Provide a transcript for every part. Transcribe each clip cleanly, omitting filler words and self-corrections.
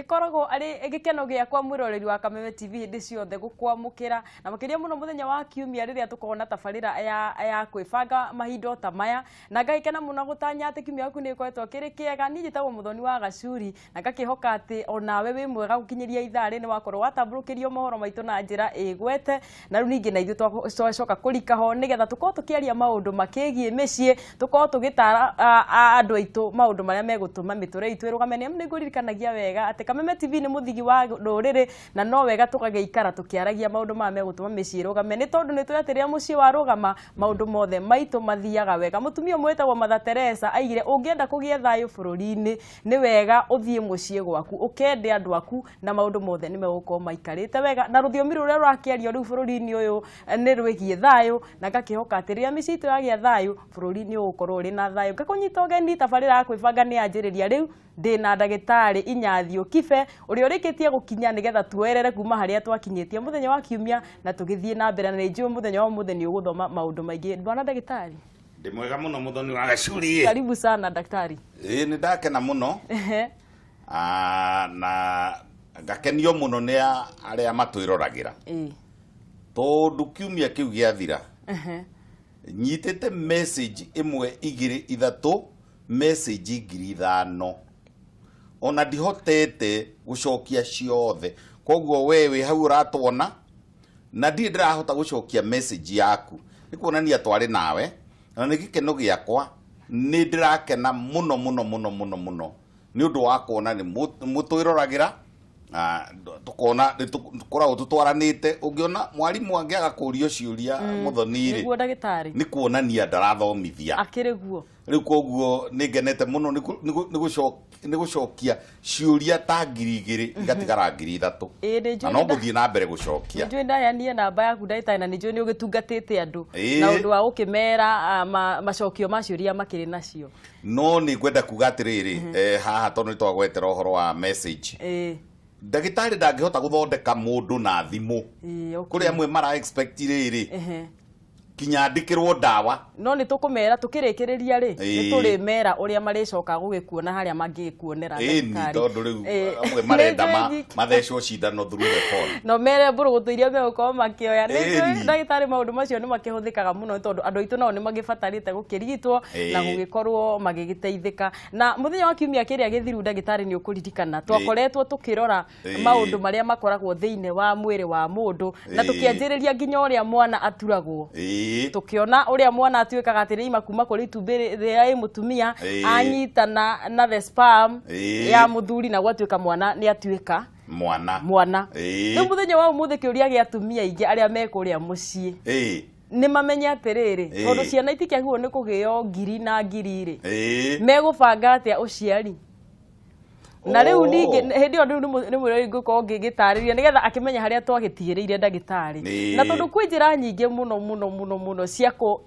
Gĩkoragwo arĩ gĩkeno gĩakwa mwĩroreri wa Kameme TV hĩndĩ ciothe gũkwamũkĩra na makĩria mũno mũthenya wa kiumia rĩrĩa tũkoragwo na tabarĩra ya kwĩbanga mahinda o ta maya, na ngagĩkena mũno gũtanya atĩ kiumia gĩaku nĩ gĩkoretwo kĩrĩ kĩega. Niĩ njĩtagwo Mũthoni wa Gacuri na ngakĩhoka atĩ onawe wĩ mwega gũkinyĩria ithaa rĩ nĩ wakorwo watambũrũkĩrio mohoro maitũ na njĩra ĩgwete. Na rĩu ningĩ na ithuĩ twacoka kũrika ho nĩgetha tũkorwo tũkĩaria maũndũ makĩgiĩ mĩciĩ, tũkorwo tũgĩtara andũ aitũ maũndũ marĩa megũtũma mĩtũrĩre itũ ĩrũgame. Nĩ nĩngũririkanagia wega atĩ Kameme TV nĩ mũthigi wa rũrĩrĩ, na no wega tũgagĩikara tũkĩaragia maũndũ maya megũtũma mĩciĩ ĩrũgame, nĩ tondũ nĩ tũĩ atĩ rĩrĩa mũciĩ warũgama maũndũ mothe maitũ mathiaga wega. Mũtumia ũmwe wĩtagwo Mother Teresa aigire ũngĩenda kũgĩe thayũ bũrũri-inĩ nĩ wega ũthiĩ mũciĩ gwaku ũkende andũ aku na maũndũ mothe nĩ megũkorwo maikarĩte wega. Na rũthiomi rũrĩa rũrakĩario rĩu bũrũri-inĩ ũyũ nĩ rwĩgiĩ thayũ, na ngakĩhoka atĩ rĩrĩa mĩciĩ itũ yagĩa thayũ bũrũri nĩ ũgũkorwo ũrĩ na thayũ. Ngakũnyita ũgeni tabarĩra ya kwĩbanga nĩ yanjĩrĩria rĩu. Ndĩna ndagĩtarĩ Inyathiũ Kibe ũrĩa ũrĩkĩtie gũkinya nĩgetha tuoerere kuma harĩa twakinyĩtie mũthenya wa kiumia na tũgĩthiĩ na mbere, na nĩ njũĩ mũthenya wa ũmũthĩ nĩ ũgũthoma maũndũ maingĩ. Bwana ndagĩtarĩ. Ndĩ mwega mũno Mũthoni wa Gacuri. Karibu sana daktari. Ĩĩ, nĩ ndakena mũno. Na ngakenio mũno nĩ arĩa matwĩroragĩra, tondũ kiumia kĩu gĩathira nyitĩte message ĩmwe igĩrĩ ithatũ, message 5,000, ona ndihotete gũcokia ciothe. Koguo we wĩ hau ũratwona na ndirĩ ndĩrahota gũcokia message yaku, nĩ kuonania twarĩ nawe, na nĩ gĩkeno gĩakwa, nĩ ndĩrakena mũno mũno mũno mũno mũno nĩ ũndũ wa kuona nĩ mũtwĩroragĩra, tukona nĩ tũkoragwo tũtwaranĩte. Ũngĩona mwarimũ angĩaga kũrio ciũria, Mũthoni rĩ, Nĩguo ndagĩtarĩ. Nĩ kuonania ndarathomithia. Akĩrĩ guo. Rĩu koguo nĩ ngenete mũno nĩ gũcokia ciũria ta 2,000 igatigara 3,000. Ĩĩ, nĩ Na njũĩ. no ngũthiĩ na mbere gũcokia. Nĩ njũĩ ndaheanire namba yaku ndagĩtarĩ, na nĩ njũĩ nĩ ũgĩtungatĩte andũ na ũndũ wa gũkĩmera macokio ma ciũria makĩrĩ nacio. No nĩ ngwenda kuga atĩrĩrĩ, haha tondũ nĩ twagwetera ũhoro wa message, ndagĩtarĩ ndangĩhota gũthondeka mũndũ na thimũ. Kũrĩ amwe mara expect rĩrĩ kinya andĩkĩrwo ndawa. No nĩ tũkũmera tũkĩrĩkĩrĩria rĩ, nĩ tũrĩmera ũrĩa marĩcoka gũgĩkuona harĩa mangĩgĩkuonera Ĩni. Ndagĩtarĩ. Tondũ rĩu amwe marenda Nĩ njũĩ mathecwo cindano through the phone. No mere mbũrũgũtũ iria megũkorwo makĩoya. Nĩ njũĩ ndagĩtarĩ maũndũ macio nĩ makĩhũthĩkaga mũno, nĩ tondũ andũ aitũ nao nĩ magĩbatarĩte gũkĩrigitwo na gũgĩkorwo magĩgĩteithĩka. Na mũthenya wa kiumia kĩrĩa gĩthiru, ndagĩtarĩ, nĩ ũkũririkana twakoretwo tũkĩrora maũndũ marĩa makoragwo thĩinĩ wa mwĩrĩ wa mũndũ, na tũkĩanjĩrĩria nginya ũrĩa mwana aturagwo, tũkĩona ũrĩa mwana atuĩkaga atĩ rĩima kuma kũrĩ itumbĩ rĩrĩa ĩ mũtumia, anyitana na the sperm ya mũthuri na gwatuĩka mwana nĩ atuĩka mwana. Mwana. Rĩu mũthenya wa ũmũthĩ kĩũria gĩa atumia aingĩ arĩa me kũrĩa mũciĩ nĩ mamenye atĩrĩrĩ, tondũ ciana itikĩagĩrĩirwo nĩ kũgĩo ngiri na ngiri rĩ, megũbanga atĩa ũciari? Na rĩu ningĩ hĩndĩ ĩyo rĩu nĩ mwĩrori ngũkorwo ngĩgĩtarĩria nĩgetha akĩmenye harĩa twagĩtigĩrĩire ndagĩtarĩ. Na tondũ kwĩ njĩra nyingĩ mũno mũno mũno mũno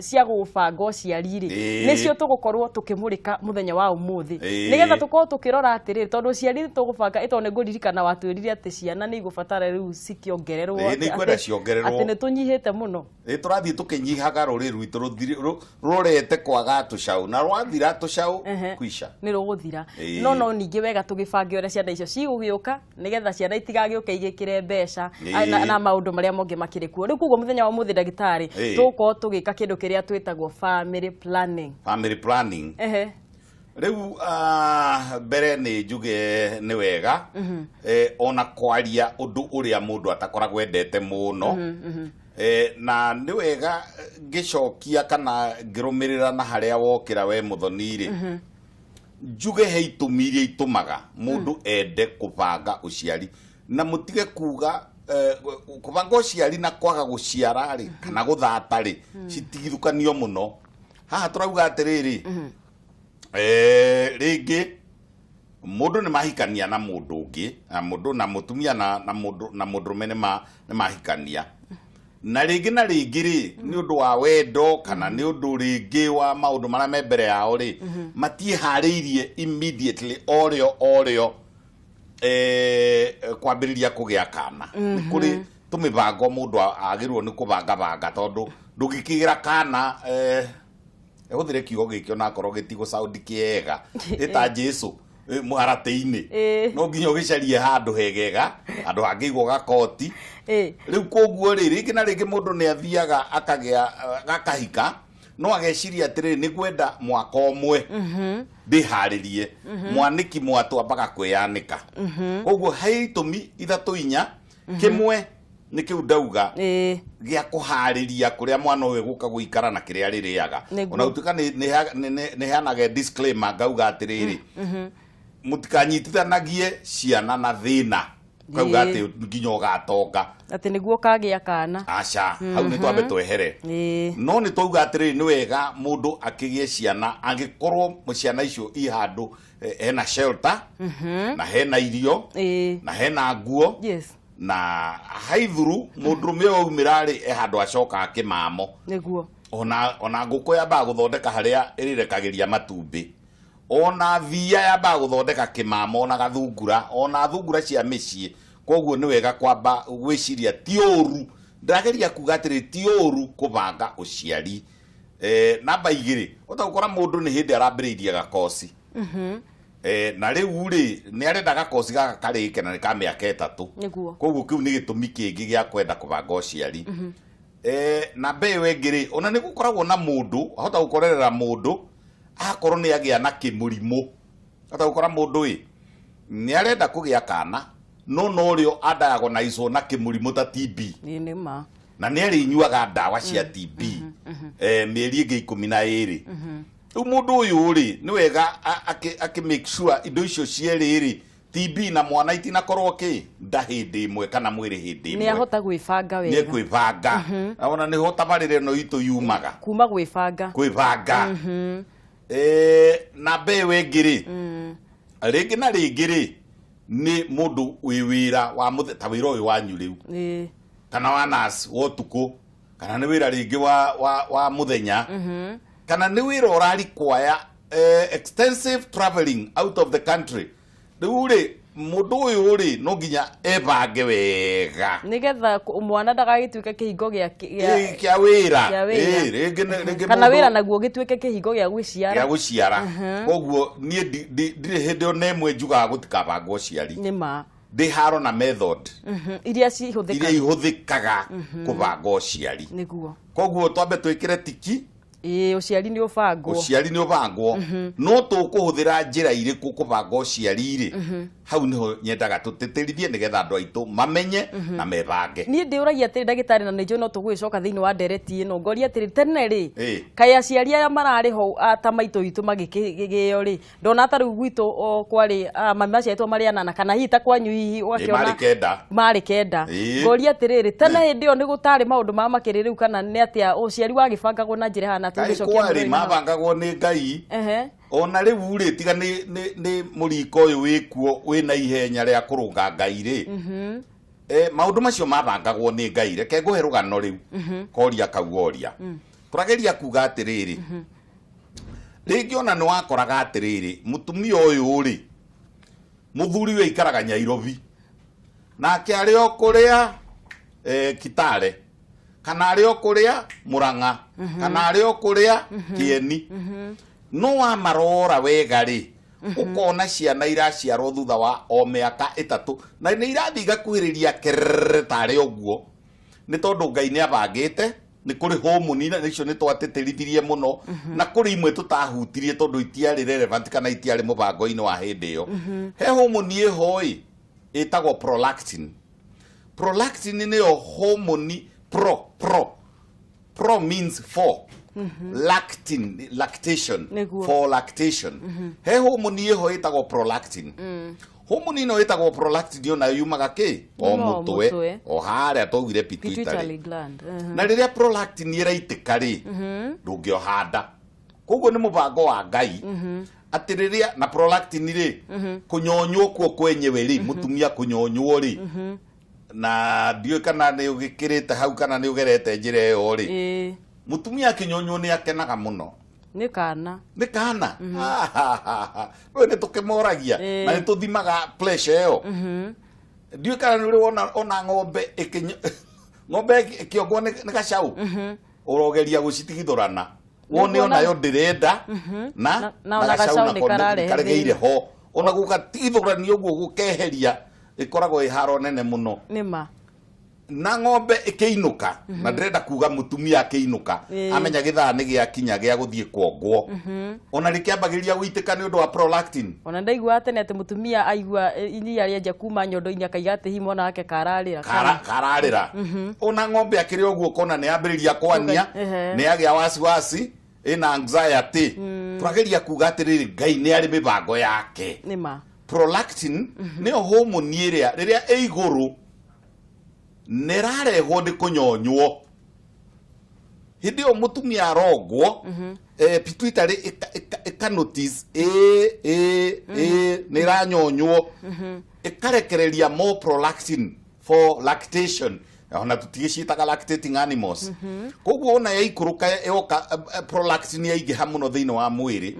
cia gũbanga ũciari rĩ, nĩcio tũgũkorwo tũkĩmũrĩka mũthenya wa ũmũthĩ, nĩgetha tũkorwo tũkĩrora atĩrĩrĩ, tondũ ũciari nĩ tũgũbanga ĩ, tondũ nĩ ngũririkana watwĩrire atĩ ciana nĩ igũbatara rĩu cikĩongererwo. Nĩ ikwenda ciongererwo. Atĩ nĩ tũnyihĩte mũno. Ĩ, tũrathiĩ tũkĩnyihaga rũrĩrĩ rwitũ rũrete kwaga tũcaũ, na rwathira tũcaũ kwisha. Nĩ rũgũthira. No ningĩ wega tũgĩbange ũrĩa ciana icio cigũgĩũka, nĩgetha ciana itigagĩũke igĩkĩre mbeca na maũndũ marĩa mangĩ makĩrĩ kuo rĩu. Koguo mũthenya wa ũmũthĩ, ndagĩtarĩ, tũgũkorwo tũgĩka kĩndũ kĩrĩa twĩtagwo family planning. Family planning. Rĩu mbere nĩ njuge nĩ wega ona kwaria ũndũ ũrĩa mũndũ atakoragwo endete mũno. Na nĩ wega ngĩcokia kana ngĩrũmĩrĩra na harĩa wokĩra we Mũthoni rĩ, njuge he itũmi iria itũmaga mũndũ ende kũbanga ũciari, na mũtige kuga kũbanga ũciari na kwaga gũciara rĩ kana gũthata rĩ citigithũkanio mũno. Haha tũrauga atĩrĩrĩ, rĩngĩ mũndũ nĩ mahikania na mũndũ ũngĩ, na mũndũ na mũtumia na mũndũ na mũndũrũme nĩ mahikania, na rĩngĩ na rĩngĩ rĩ nĩ ũndũ wa wendo kana nĩ ũndũ rĩngĩ wa maũndũ marĩa me mbere yao rĩ, matiĩharĩirie immediately orĩo orĩo kwambĩrĩria kũgĩa kana. Nĩ kũrĩ tũmĩbango mũndũ agĩrĩirwo nĩ kũbangabanga, tondũ ndũngĩkĩgĩra kana, hũthĩre kiugo gĩkĩ onakorwo gĩtigũ sound kĩega, ĩta Jesu. Mũharatĩ-inĩ no nginya ũgĩcarie handũ hegega, handũ hangĩigwo gakoti. Rĩu koguo rĩ, rĩngĩ na rĩngĩ mũndũ nĩ athiaga akagĩa gakahika, no ageciria atĩrĩrĩ, nĩ ngwenda mwaka ũmwe ndĩharĩrie. Mwanĩki mwatũ ambaga kwĩyanĩka. Koguo he itũmi ithatũ inya, kĩmwe nĩ kĩu ndauga gĩa kũharĩria kũrĩa mwana ũyũ gũka gũikara na kĩrĩa arĩrĩaga. Ona gũtuĩka nĩ heanaga disclaimer ngauga atĩrĩrĩ, mũtikanyitithanagie ciana na thĩna, ukauga atĩ nginya ũgatonga, atĩ nĩguo ũkagĩa kana. Aca, hau nĩ twambe twehere. No nĩ twauga atĩrĩrĩ, nĩ wega mũndũ akĩgĩe ciana angĩkorwo ciana icio i handũ hena shelter na hena irio na hena nguo na haithuru mũndũrũme ũyũ aumĩra rĩ, e handũ acoka akĩmamo. Nĩguo. Ona ngũkũ yambaga gũthondeka harĩa ĩrĩrekagĩria matumbĩ, ona thia yambaga gũthondeka kĩmamo, ona gathungura, ona thungura cia mĩciĩ. Koguo nĩ wega kwamba gwĩciria ti ũru, ndĩrageria kuga atĩrĩ, ti ũru kũbanga ũciari. Namba igĩrĩ, ũta gũkora mũndũ nĩ hĩndĩ arambĩrĩirie gakoci. Na rĩu rĩ, nĩ arenda gakoci gaka karĩke na nĩ ka mĩaka 3. Koguo kĩu nĩ gĩtũmi kĩngĩ gĩa kwenda kũbanga ũciari. Namba ĩyo ĩngĩ rĩ, ona nĩ gũkoragwo na mũndũ, ahota gũkorerera mũndũ akorwo nĩ agĩa na kĩmũrimũ. Ahota gũkora mũndũ ĩ, nĩ arenda kũgĩa kana, no norĩo adiagnosewo na kĩmũrimũ ta TB. Nĩ ma. Na nĩ arĩnyuaga ndawa cia TB mĩeri ĩngĩ 12. Rĩu mũndũ ũyũ rĩ, nĩ wega akĩ make sure indo icio cierĩ rĩ, TB na mwana itinakorwo kĩ nda hĩndĩ ĩmwe kana mwĩrĩ hĩndĩ ĩmwe. Nĩ ahota gwĩbanga wega. Nĩ kwĩbanga. Na ona nĩho tabarĩra ĩno itũ yumaga. Kuma gwĩbanga. Kwĩbanga. Namba ĩyo ĩngĩ rĩ, rĩngĩ na rĩngĩ rĩ, nĩ mũndũ wĩ wĩra wa ta wĩra ũyũ wanyu rĩu. Kana wa nurse wa ũtukũ, kana nĩ wĩra rĩngĩ wa mũthenya, kana nĩ wĩra ũrarikwaya extensive traveling out of the country. Rĩu rĩ, mũndũ ũyũ rĩ, no nginya ebange wega nĩgetha mwana ndagagĩtuĩke kĩhingo gĩa wĩra. Rĩngĩ kana wĩra naguo gĩtuĩke kĩhingo gĩa gwĩciara. Gĩa gũciara. Koguo niĩ ndirĩ hĩndĩ ona ĩmwe njugaga gũtikabangwo ũciari. Nĩ ma. Ndĩ haro na method iria cihũthĩkaga, iria ihũthĩkaga kũbanga ũciari. Nĩguo. Koguo twambe twĩkĩre tiki. Ũciari nĩ ũbangwo. Ũciari nĩ ũbangwo. No tũkũhũthĩra njĩra irĩkũ kũbanga ũciari rĩ, hau nĩho nyendaga tũtĩtĩrithie nĩgetha andũ aitũ mamenye na mebange. Niĩ ndĩũragia atĩrĩ ndagĩtarĩ, na nĩ njũĩ no tũgũgĩcoka thĩinĩ wa ndereti ĩno, ngoria atĩrĩ, tene rĩ, kaĩ aciari aya mararĩ ho ta maitũ witũ magĩkĩgĩo rĩ, ndona ta rĩu gwitũ kwarĩ mami maciaritwo marĩ anana, kana hihi ta kwanyu hihi ũgakĩona marĩ kenda. Ngoria atĩrĩrĩ, tene hĩndĩ ĩyo nĩ gũtarĩ maũndũ ma makĩrĩ rĩu, kana nĩ atĩa ũciari wagĩbangagwo na njĩra ĩhana atĩa? Kwarĩ mabangagwo nĩ Ngai. Ona rĩu rĩ, tiga nĩ mũriko ũyũ wĩkuo wĩna ihenya rĩa kũrũnga Ngai rĩ, maũndũ macio mabangagwo nĩ Ngai. Reke ngũhe rũgano rĩu, koria kau oria. Tũrageria kuga atĩrĩrĩ, rĩngĩ ona nĩ wakoraga atĩrĩrĩ, mũtumia ũyũ rĩ, mũthuri ũyũ aikaraga Nyairobi, nake arĩ o kũrĩa Kitale, kana arĩ o kũrĩa Murang'a, kana arĩ o kũrĩa Kieni. No wamarora wega rĩ, ũkona ciana iraciarwo thutha wa o mĩaka 3, na nĩ irathiĩ igakuhĩrĩria kerere tarĩ ũguo, nĩ tondũ Ngai nĩ abangĩte. Nĩ kũrĩ homoni, na icio nĩ twatĩtĩrithirie mũno, na kũrĩ imwe tũtahutirie tondũ itiarĩ relevant kana itiarĩ mũbango-inĩ wa hĩndĩ ĩyo. He homoni ĩho ĩ, ĩtagwo prolactin. Prolactin nĩyo homoni pro means for. Lactin, lactation, for lactation. He homoni ĩho ĩtagwo prolactin. Homoni ĩno ĩtagwo prolactin yo nayo yumaga kĩ? O mũtwe, o harĩa twaugire pituitary gland. Na rĩrĩa prolactin ĩraitĩka rĩ, ndũngĩoha nda. Koguo nĩ mũbango wa Ngai atĩ rĩrĩa na prolactin rĩ, kũnyonywo kuo kwenyewe rĩ, mũtumia kũnyonywo rĩ, na ndiũĩ kana nĩ ũgĩkĩrĩte hau kana nĩ ũgerete njĩra ĩyo rĩ, mũtumia akĩnyonywo nĩ akenaga mũno. Nĩ kana. Nĩ kana. Rĩu nĩ tũkĩmoragia na nĩ tũthimaga pressure ĩyo. Ndiũĩ kana nĩ ũrĩ wona ona ng'ombe ng'ombe ĩkĩongwo nĩ gacaũ, ũrogeria gũcitigithũrana, wone onayo ndĩrenda na gacaũ nako nĩkaregeire ho. Ona gũgatithũrania ũguo gũkeheria ĩkoragwo ĩ haro nene mũno. Nĩma. Na ng'ombe ĩkĩinũka, na ndĩrenda kuga mũtumia akĩinũka, amenya gĩthaa nĩ gĩakinya gĩa gũthiĩ kuongwo. Ona rĩkĩambagĩrĩria gũitĩka nĩ ũndũ wa prolactin. Ona ndaigua tene atĩ mũtumia aigua iria rĩanjia kuma nyondo-inĩ akaiga atĩ hihi mwana wake kararĩra. Kararĩra. Ona ng'ombe akĩrĩ ũguo kona nĩ yambĩrĩria kwania, nĩ yagĩa wasiwasi, ĩna anxiety. Tũrageria kuga atĩrĩrĩ, Ngai nĩ arĩ mĩbango yake. Nĩma. Prolactin nĩyo hormone ĩrĩa rĩrĩa ĩ igũrũ nĩrarehwo nĩ kũnyonywo. Hĩndĩ ĩyo mũtumia arongwo, pituitary ĩka notice nĩ ĩranyonywo, ĩkarekereria more prolactin for lactation. Ona tũtigĩciĩtaga lactating animals. Koguo ona yaikũrũka yoka prolactin yaingĩha mũno thĩinĩ wa mwĩrĩ,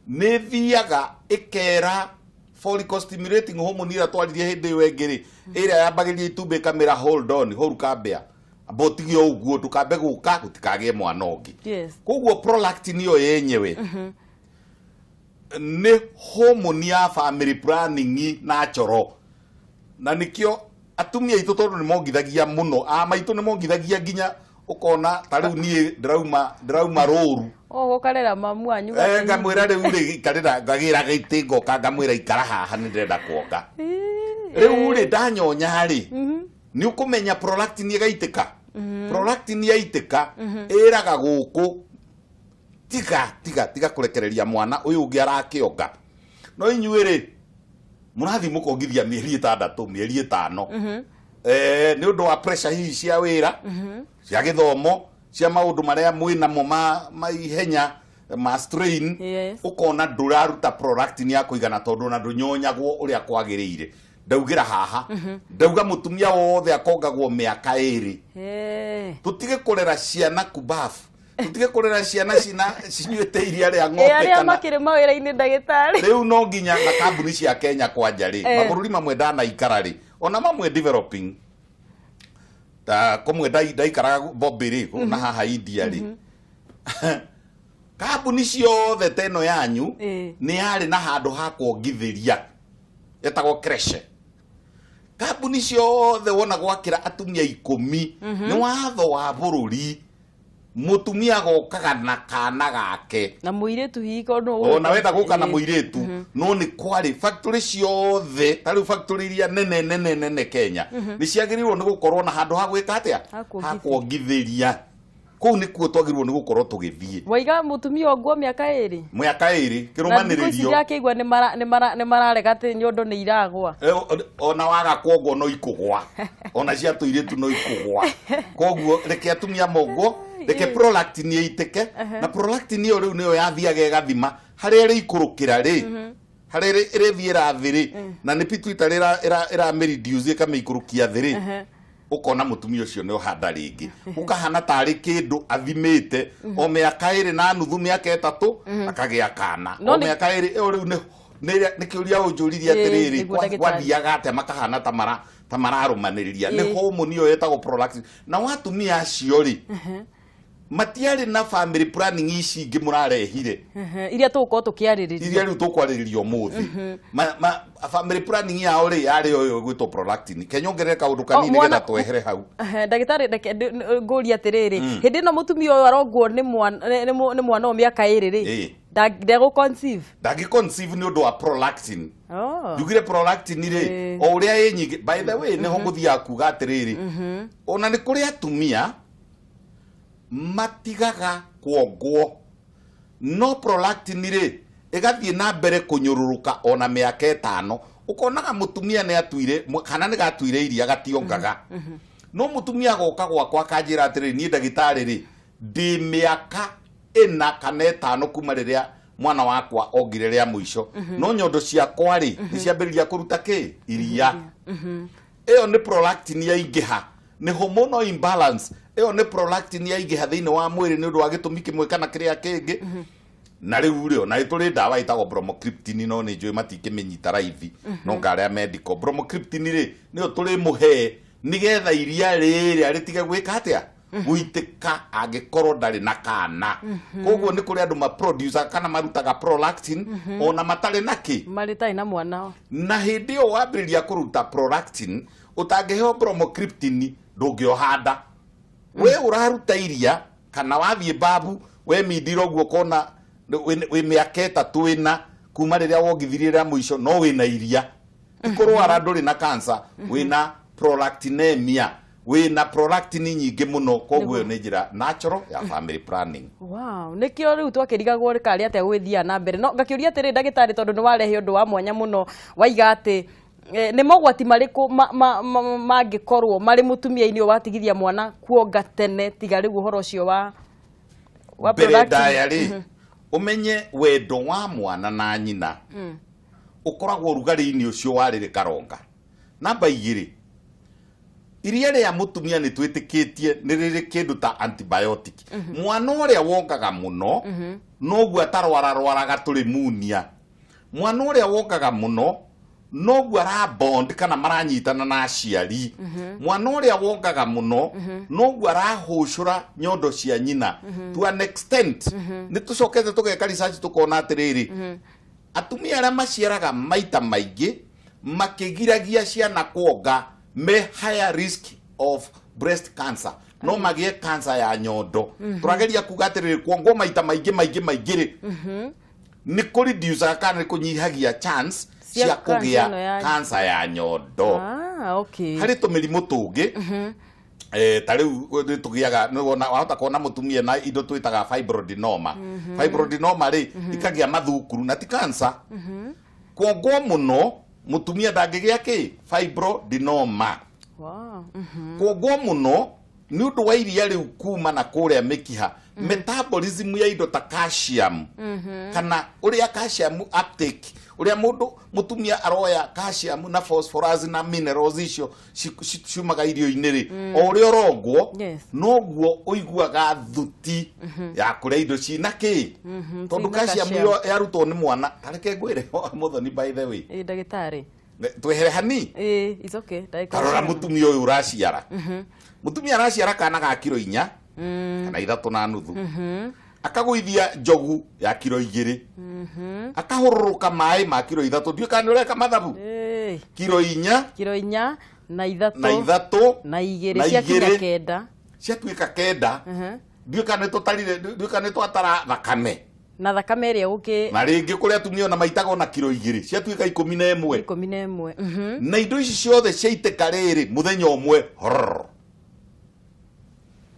nĩ ĩthiaga ĩkera follicle stimulating hormone ĩrĩa twaririe hĩndĩ ĩyo ĩngĩ rĩ, ĩrĩa yambagĩrĩria itumbĩ ĩkamĩra hold on, hold kambĩa, amba ũtige ũguo ndũkambe gũka gũtikagĩe mwana ũngĩ. Koguo prolactin ĩyo yenyewe nĩ hormone ya family planning natural, na nĩkĩo atumia aitũ tondũ nĩ mongithagia mũno, a maitũ nĩ mongithagia nginya ũkona ta rĩu niĩ ndĩrauma rũru. Ũkarera mamu wanyu. Ngamwĩra rĩu rĩ, ikarĩra, ngagĩra gĩtĩ ngoka ngamwĩra ikara haha nĩ ndĩrenda kuonga. Rĩu rĩ ndanyonya rĩ, nĩ ũkũmenya prolactin ĩgaitĩka. Prolactin yaitĩka ĩraga gũkũ tiga tiga tiga kũrekereria mwana ũyũ ũngĩ arakĩonga. No inyuĩ rĩ mũrathiĩ mũkongithia mĩeri 6, mĩeri 5, nĩ ũndũ wa pressure hihi cia wĩra, cia gĩthomo, cia maũndũ marĩa mwĩnamo ma ihenya, ma strain, ũkona ndũraruta prolactin ya kũigana tondũ ona ndũnyonyagwo ũrĩa kwagĩrĩire. Ndaugĩra haha, ndauga mũtumia wothe akongagwo mĩaka 2. Tũtige kũrera ciana kubafu, tũtige kũrera ciana cinyuĩte iria rĩa ng'ombe arĩa makĩrĩ mawĩra-inĩ ndagĩtarĩ. Rĩu no nginya na kambuni cia Kenya kwanja rĩ, mabũrũri mamwe ndanaikara rĩ, ona mamwe developing, ta kũmwe ndaikaraga Bombay rĩ, na haha India rĩ, kambuni ciothe ta ĩno yanyu nĩ yarĩ na handũ ha kuongithĩria etagwo creche. Kambuni ciothe wona gwakĩra atumia 10, nĩ watho wa bũrũri mũtumia agokaga na kana gake na mũirĩtu hihi no ona wenda gũka na mũirĩtu, no nĩ kwarĩ factory ciothe ta rĩu factory iria nene nene nene Kenya nĩ ciagĩrĩirwo nĩ gũkorwo na handũ ha gwĩka atĩa, ha kuongithĩria. Kũu nĩkuo twagĩrĩirwo nĩ gũkorwo tũgĩthiĩ. Waiga mũtumia ũguo mĩaka 2? Mĩaka 2 kĩrũmanĩrĩrio. Na thikũ ici nĩ mararega atĩ nyondo nĩ iragwa. Ona waga kuongwo no ikũgwa, ona cia tũirĩtu no ikũgwa. Koguo reke atumia mongwo, reke prolactin ĩitĩke, na prolactin ĩyo rĩu nĩyo yathiaga ĩgathima harĩa ĩrĩikũrũkĩra rĩ, harĩa ĩrĩthiĩra thĩ rĩ, na nĩ pituitary ĩramĩreduce ĩkamĩikũrũkia thĩ rĩ, ũkona mũtumia ũcio nĩ ũhanda rĩngĩ, ũkahana tarĩ kĩndũ athimĩte o mĩaka 2.5, mĩaka 3 akagĩa kana, o mĩaka 2. Ĩyo rĩu nĩ kĩũria ũnjũririe atĩrĩrĩ, gwathiaga atĩa makahana ta mararũmanĩrĩria. Nĩ hormone ĩyo ĩtagwo prolactin. Na atumia acio rĩ, matiarĩ na family planning ici ingĩ mũrarehire, iria tũgũkorwo tũkĩarĩrĩria, iria rĩu tũkwarĩrĩria ũmũthĩ. Family planning yao rĩ yarĩ ũyũ ĩgwĩtwo prolactin. Ke nyongerere kaũndũ kanini nĩgetha twehere hau. Ndagĩtarĩ, ngũria atĩrĩrĩ, hĩndĩ ĩno mũtumia ũyũ arongwo nĩ mwana wa mĩaka 2 rĩ, ndegũ conceive? Ndangĩ conceive nĩ ũndũ wa prolactin. Njugire prolactin rĩ, o ũrĩa ĩ nyingĩ, by the way nĩho ngũthiaga kuga atĩrĩrĩ, ona nĩ kũrĩ atumia matigaga kuongwo, no prolactin rĩ ĩgathiĩ na mbere kũnyũrũrũka ona mĩaka 5. Ũkonaga mũtumia nĩ atuire kana nĩ gatuire iria gationgaga, no mũtumia agoka gwakwa akanjĩra atĩrĩrĩ, niĩ ndagĩtarĩ rĩ, ndĩ mĩaka 4 kana 5 kuma rĩrĩa mwana wakwa ongire rĩa mũico, no nyondo ciakwa rĩ nĩ ciambĩrĩria kũruta kĩ iria. Ĩyo nĩ prolactin yaingĩha, nĩ hormonal imbalance. Ĩyo nĩ prolactin yaingĩha thĩinĩ wa mwĩrĩ nĩ ũndũ wa gĩtũmi kĩmwe kana kĩrĩa kĩngĩ. Na rĩu rĩ, ona tũrĩ ndawa ĩtagwo bromocriptine, no nĩ njũĩ matikĩmĩnyita raithi, no ngarĩa medical. Bromocriptine rĩ nĩyo tũrĩmũhe nĩgetha iria rĩrĩa rĩtige gwĩka atĩa, Gũitĩka angĩkorwo ndarĩ na kana. Koguo nĩ kũrĩ andũ maproducer kana marutaga prolactin ona matarĩ na kĩ, marĩ tarĩ na mwana. Na hĩndĩ ĩyo wambĩrĩria kũruta prolactin, ũtangĩheo bromocriptine ndũngĩoha nda. We ũraruta iria kana wathiĩ babu wemindire ũguo, ũkona wĩ mĩaka 3 ĩna kuma rĩrĩa wongithirie rĩa mũico, no wĩna iria, ti kũrwara, ndũrĩ na cancer, wĩna prolactinemia, wĩna prolactin nyingĩ mũno. Koguo ĩyo nĩ njĩra natural ya family planning. Wow, nĩkĩo rĩu twakĩrigagwo karĩ atĩa gwĩthiaga na mbere. No ngakĩũria atĩrĩ, ndagĩtarĩ, tondũ nĩ warehe ũndũ wa mwanya mũno, waiga atĩ nĩ mogwati marĩkũ mangĩkorwo marĩ mũtumia-inĩ ũyũ watigithia mwana kuonga tene, tiga rĩu ũhoro ũcio wa Mbere prolactin? Ndaya rĩ, ũmenye wendo wa mwana na nyina ũkoragwo ũrugarĩ-inĩ ũcio wa rĩrĩ karonga. Namba 2, iria rĩa mũtumia nĩ twĩtĩkĩtie nĩ rĩrĩ kĩndũ ta antibiotic. Mwana ũrĩa wongaga mũno noguo atarwararwaraga tũrĩmunia. Mwana ũrĩa wongaga mũno noguo arabond kana maranyitana na aciari. Mwana ũrĩa wongaga mũno noguo arahũcũra nyondo cia nyina to an extent. Nĩ tũcokete tũgeka research, tũkona atĩrĩrĩ, atumia arĩa maciaraga maita maingĩ makĩgiragia ciana kuonga me higher risk of breast cancer, no magĩe cancer ya nyondo. Tũrageria kuga atĩrĩrĩ, kuongwo maita maingĩ maingĩ maingĩ rĩ, nĩ kũreducaga kana nĩ kũnyihagia chance cia cia cancer kũgĩa ĩno ya cancer ya nyondo. Ah, okay. Harĩ tũmĩrimũ tũngĩ, ta rĩu nĩ tũgĩaga, nĩ wona wahota kuona mũtumia na indo twĩtaga fibroadenoma. Fibroadenoma rĩ, ikagĩa mathukuru na ti cancer. Kuongwo mũno mũtumia ndangĩgĩa kĩ fibroadenoma. Kuongwo mũno nĩ ũndũ wa iria rĩu kuma na kũrĩa mĩkiha, metabolism ya indo ta calcium, kana ũrĩa calcium uptake, ũrĩa mũndũ mũtumia aroya calcium na phosphorus na minerals icio ciumaga irio-inĩ rĩ, o ũrĩa ũrongwo noguo ũiguaga thuti ya kũrĩa indo cina kĩ, tondũ cina calcium calcium. ĩyo yarutwo nĩ mwana. Tareke ngwĩre, Mũthoni, by the way, Ĩ, ndagĩtarĩ. Twehere hani. Ĩ, it's okay, ndagĩka Tarora, cigana? Mũtumia ũyũ ũraciara, mũtumia araciara kana ga kiro 4 kana 3.5, akagũithia njogu ya kiro 2, akahũrũrũka maĩ ma kiro 3. Ndiũĩ kana nĩ ũreka mathabu. Ĩ, Kiro 4 kiro 4 na 3 na 3 na 2 na ciakinya 2. 9. Ciatuĩka 9. Ndiũĩ kana nĩ tũtarire, ndiũĩ kana nĩ twatara thakame. Na thakame ĩrĩa gũkĩ Na rĩngĩ kũrĩ atumia ona maitaga ona kiro 2, ciatuĩka 11. 11. Na indo ici ciothe ciaitĩka rĩrĩ mũthenya ũmwe horr.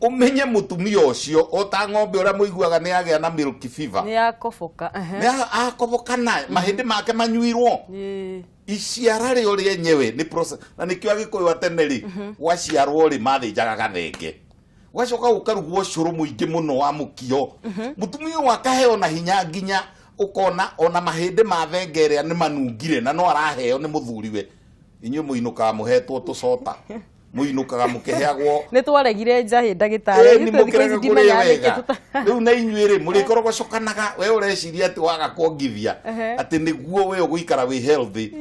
Ũmenye mũtumia ũcio o ta ng'ombe ũrĩa mũiguaga nĩ agĩa na milk fever. Nĩ yakoboka. Nĩ akobokana, mahĩndĩ make manyuirwo. Iciara rĩo rĩenyewe nĩ process, na nĩkĩo Agĩkũyũ a tene rĩ, gwaciarwo rĩ, mathĩnjaga gathenge, gwacoka gũkarugwo cũrũ mũingĩ mũno wa mũkio. Mũtumia ũyũ akaheo na hinya nginya ũkona ona mahĩndĩ ma thenge ĩrĩa nĩ manungire, na no araheo nĩ mũthuriwe. Inyuĩ mũinũkaga mũhetwo tũcota, mũinũkaga mũkĩheagwo. Nĩ twaregire njahĩ, ndagĩtarĩ. Ĩni Ithuĩ thikũ ici mũkĩrega kũrĩa ndimenyaga nĩkĩ wega. Rĩu na inyuĩ rĩ, mũrĩkorogocokanaga. We ũreciria atĩ waga kuongithia atĩ nĩguo we ũgũikara wĩ healthy.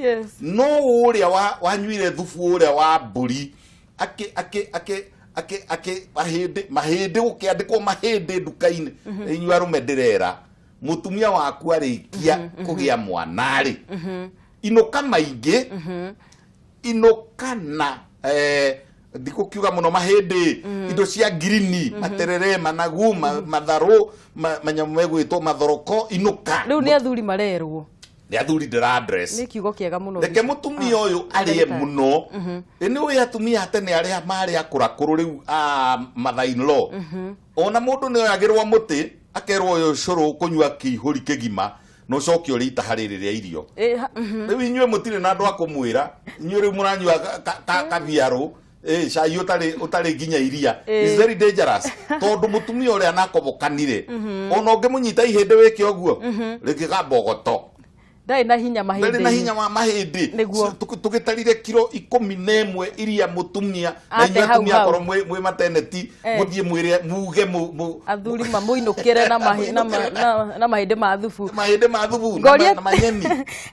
No ũrĩa wanyuire thubu ũrĩa wa mbũri akĩ akĩ akĩ akĩ akĩ mahĩndĩ mahĩndĩ gũkĩandĩkwo mahĩndĩ nduka-inĩ. Inyuĩ arũme ndĩrera, mũtumia waku arĩkia kũgĩa mwana rĩ, inũka maingĩ, inũka na ndikũkiuga mũno mahĩndĩ, indo cia ngirini, materere, managu, matharũ, manyamũ megwĩtwo mathoroko, inũka. Rĩu nĩ athuri marerwo. Nĩ athuri ndĩra address. Nĩ kiugo kĩega mũno. Reke mũtumia ũyũ arĩe ndagĩtarĩ. mũno. Ĩ nĩ ũĩ atumia a tene arĩa marĩ akũrakũrũ rĩu a mother in law, ona mũndũ nĩ oyagĩrwo mũtĩ akerwo ũyũ cũrũ kũnyua kĩihũri kĩgima na ũcoke ũrĩ itaha rĩrĩ rĩa irio. Ĩ. Rĩu inyuĩ mũtirĩ na andũ a kũmwĩra. Inyuĩ rĩu mũranyua kabiarũ, cai ũtarĩ nginya iria. It's very dangerous, tondũ mũtumia ũrĩa anakobokanire, ona ũngĩmũnyita ihĩndĩ wĩke ũguo rĩngĩgambogoto. Ndarĩ na hinya Ndarĩ na mahĩndĩ-inĩ. Hinya wa mahĩndĩ. Nĩguo. Tũgĩtarire kiro 11 iria mũtumia na Ate inyuĩ hau atumia hau. akorwo mwĩ mateneti, mũthiĩ mwĩre muge Athuri mamũinũkĩre na mahĩndĩ ma thubu. Mahĩndĩ ma thubu na na manyeni.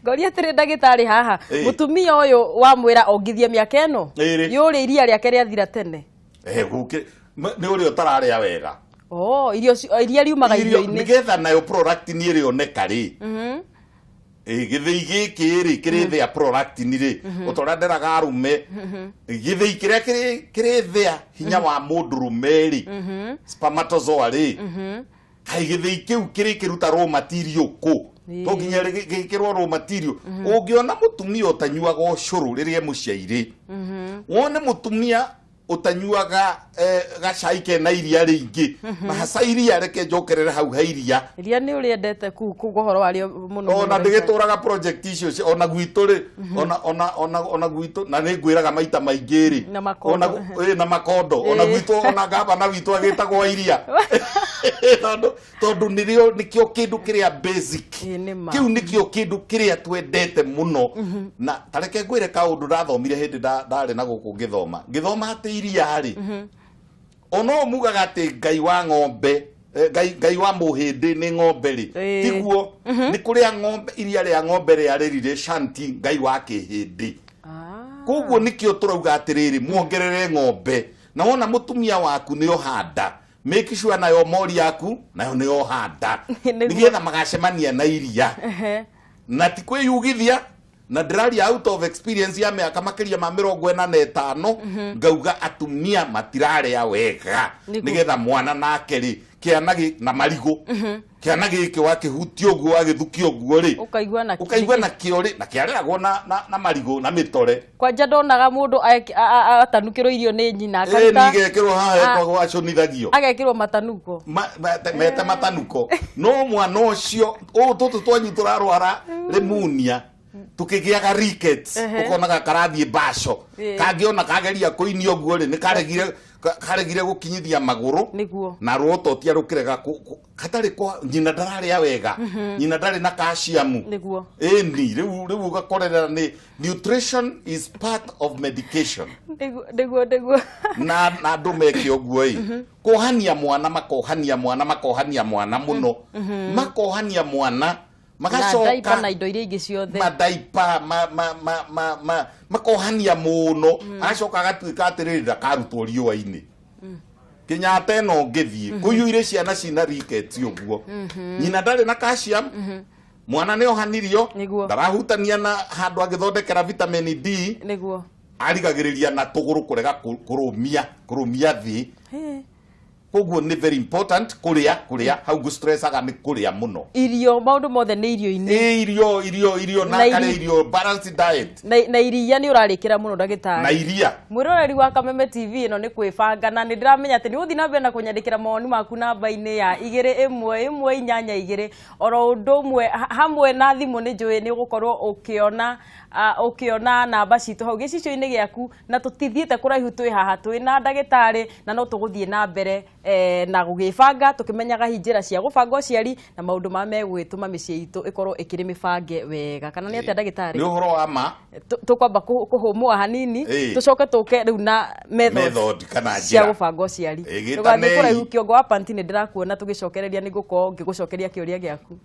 Ngoria atĩrĩ, ndagĩtarĩ, haha mũtumia ũyũ wamwĩra ongithie mĩaka ĩno 2. Yũrĩ iria rĩake rĩathira tene. Gũkĩ Nĩ ũrĩa ũtararĩa wega. Oh, irio iria riumaga irio-inĩ. Nĩgetha nayo prolactin ĩrĩoneka rĩ. Gĩthĩi gĩkĩ rĩ kĩrĩthĩa prolactin rĩ ũtorĩa nderaga arũme gĩthĩi kĩrĩa kĩrĩthĩa hinya wa mũndũrũme rĩ spermatozoa rĩ kaĩ gĩthĩi kĩu kĩrĩkĩruta raw material kũ to nginya gĩkĩrwo raw material. Ũngĩona mũtumia ũtanyuaga ũcũrũ rĩrĩa mũciairĩ, wone mũtumia ũtanyuaga gacai kena iria rĩingĩ na haca iria, reke njokerere hau ha iria. Iria nĩ ũrĩendete kuu ũhoro warĩo mũno. Ona ndĩgĩtũraga project icio ona gwitũ rĩ, ona gwitũ, na nĩ ngwĩraga maita maingĩ rĩ, na makondo ona gwitũ, ona gavana witũ agĩtagwo iria tondũ nĩrĩo nĩkĩo kĩndũ kĩrĩa basic, kĩu nĩkĩo kĩndũ kĩrĩa twendete mũno. Na tareke ngwĩre kaũndũ ndathomire hĩndĩ ndarĩ na gũkũ ngĩthoma atĩ iria rĩ, ono mugaga atĩ Ngai wa ng'ombe, Ngai wa mũhĩndĩ nĩ ng'ombe rĩ, tiguo nĩ kũrĩa ng'ombe iria rĩa ng'ombe rĩarĩrire shanti Ngai wa kĩhĩndĩ. Koguo nĩkĩo tũrauga atĩrĩrĩ, muongerere ng'ombe, na wona mũtumia waku nĩ ohanda, make sure nayo mori yaku nayo nĩ ohanda, nĩgetha magacemania na iria na ti kwĩyugithia. Na ndĩraria out of experience ya mĩaka makĩria ma 45, ngauga atumia matirarĩa wega, nĩgetha mwana nake rĩ kĩana na marigũ kĩana gĩkĩ wakĩhutia ũguo wagĩthukia ũguo rĩ ũkaigua na kĩo rĩ, na kĩarĩagwo na marigũ na mĩtore. Kwanja ndonaga mũndũ atanukĩrwo irio nĩ nyina akaruta igekĩrwo haha gwacũnithagio agekĩrwo matanuko mete matanuko. No mwana ũcio tũtũ twanyu tũrarwara pneumonia tukĩgĩaga rickets, ũkonaga karathiĩ mbaco, kangĩona kageria kũinia ũguo rĩ, nĩ karegire gũkinyithia magũrũ na rwototia rũkĩrega hatarĩ kwa nyina ndararĩa wega, nyina ndarĩ na calcium. Ĩni rĩu ũgakorera nĩ nutrition is part of medication. Nĩguo na andũ meke ũguo ĩ, kuohania mwana, makohania mwana, makohania mwana mũno, makohania mwana magacoka na indo iria ingĩ ciothe, madaipa makohania mũno, agacoka agatuĩka atĩrĩrĩ ndakarutwo riũa-inĩ. Kenyatta ĩno ngĩthiĩ kũiyũire ciana cina rickets ũguo, nyina ndarĩ na calcium, mwana nĩ ohanirio, ndarahutania na handũ agĩthondekera vitamin D, nĩguo arigagĩrĩria na tũgũrũ kũrega kũrũmia thĩ. Koguo nĩ very important kũrĩa hau ngũstressaga nĩ kũrĩa mũno irio, maũndũ mothe nĩ irio-inĩ. Irio na karĩa irio balanced diet na iria nĩ ũrarĩkĩra mũno ndagĩtarĩ, na iria. Mwĩroreri wa Kameme TV ĩno nĩ kwĩbanga, na nĩ ndĩramenya atĩ nĩ ũgũthiĩ na mbere na kũnyandĩkĩra mawoni maku namba-inĩ ya 2 1 1 8 2 oro ũndũ ũmwe hamwe na thimũ. Nĩ njũĩ nĩ ũgũkorwo ũkĩona namba citũ hau gĩcicio-inĩ gĩaku, na tũtithiĩte kũraihu, twĩ haha twĩ na ndagĩtarĩ, na no tũgũthiĩ na mbere na gũgĩbanga tũkĩmenyaga hihi njĩra cia gũbanga ũciari na maũndũ marĩa megũgĩtũma mĩciĩ itũ ĩkorwo ĩkĩrĩ mĩbange wega. Kana nĩ atĩa ndagĩtarĩ? Nĩ ũhoro wa ma. Tũkwamba kũhũmũa hanini tũcoke tũke rĩu na method kana njĩra cia gũbanga ũciari. Ndũgathiĩ kũraihu, kĩongo wa panti nĩ ndĩrakuona tũgĩcokereria, nĩ ngũkorwo ngĩgũcokeria kĩũria gĩaku.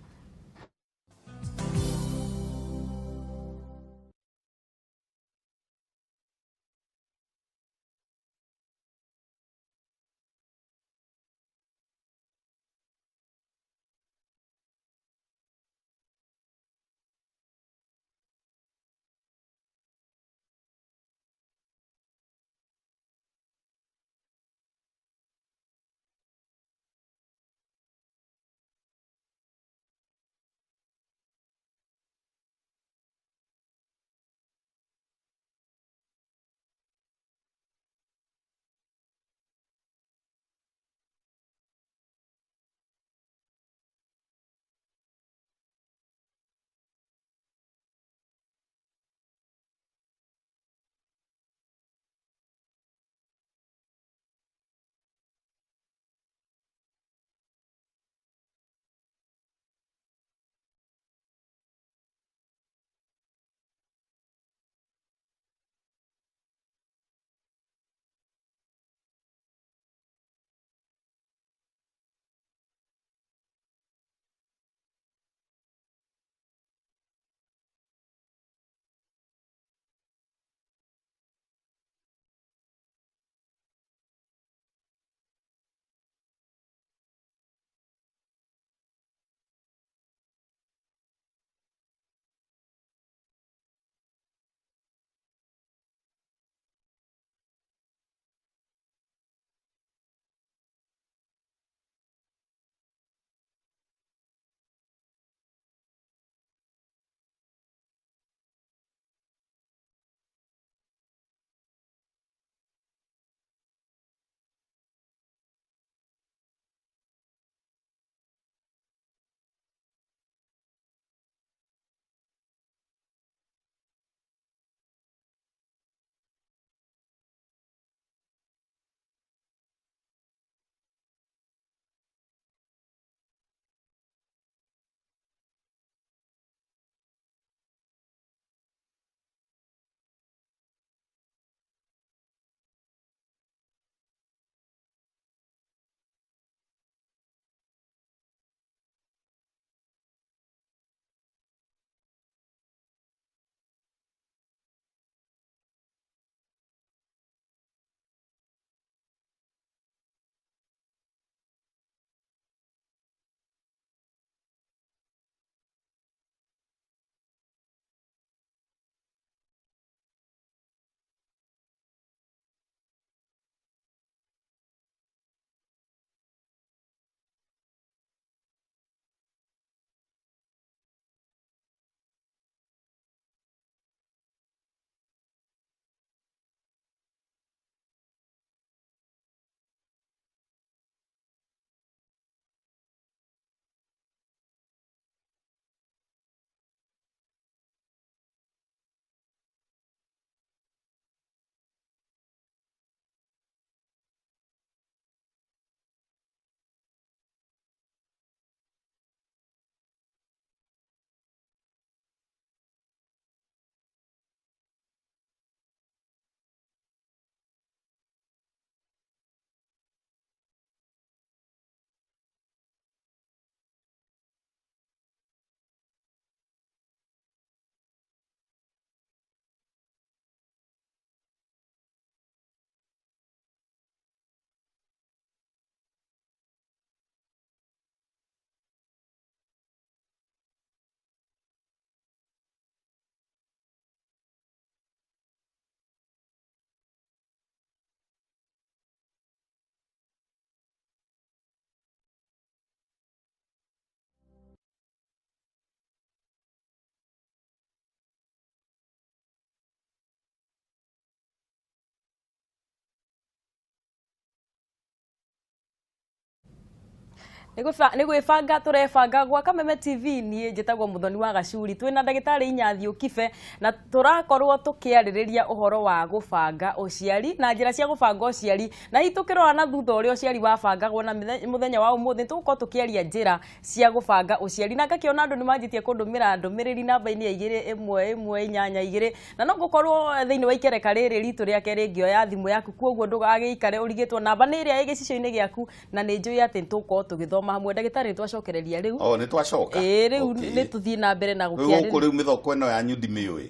Nĩ gwĩbanga tũrebanga gwa Kameme TV. Niĩ njĩtagwo Muthoni wa Gacuri, twĩna ndagĩtarĩ Inyathiũ Kibe na tũrakorwo tũkĩarĩrĩria ũhoro wa gũbanga ũciari na njĩra cia gũbanga ũciari, na hihi tũkĩrora na thutha ũrĩa ũciari wabangagwo na mũthenya wa ũmũthĩ tũgũkorwo tũkĩaria njĩra cia gũbanga ũciari. Na ngakĩona andũ nĩ manjĩtie kũndũmĩra ndũmĩrĩri namba-inĩ ya 21182, na no ngũkorwo thĩinĩ wa ikereka rĩrĩ ritũ rĩa kerĩ ngĩoya thimũ yaku, koguo ndũgagĩikare ũrigĩtwo, namba nĩ ĩrĩa ĩ gĩcicio-inĩ gĩaku na nĩ njũĩ atĩ nĩtũgũkorwo tũgĩthoma hamwe. Ndagĩtarĩ, nĩtwacokereria rĩu. O nĩ twacoka. Ĩĩ, rĩu nĩ tũthiĩ na mbere na Rĩu gũkũ gũkĩarĩrĩria. Rĩu mĩthoko ĩno yanyu ndimĩũĩ,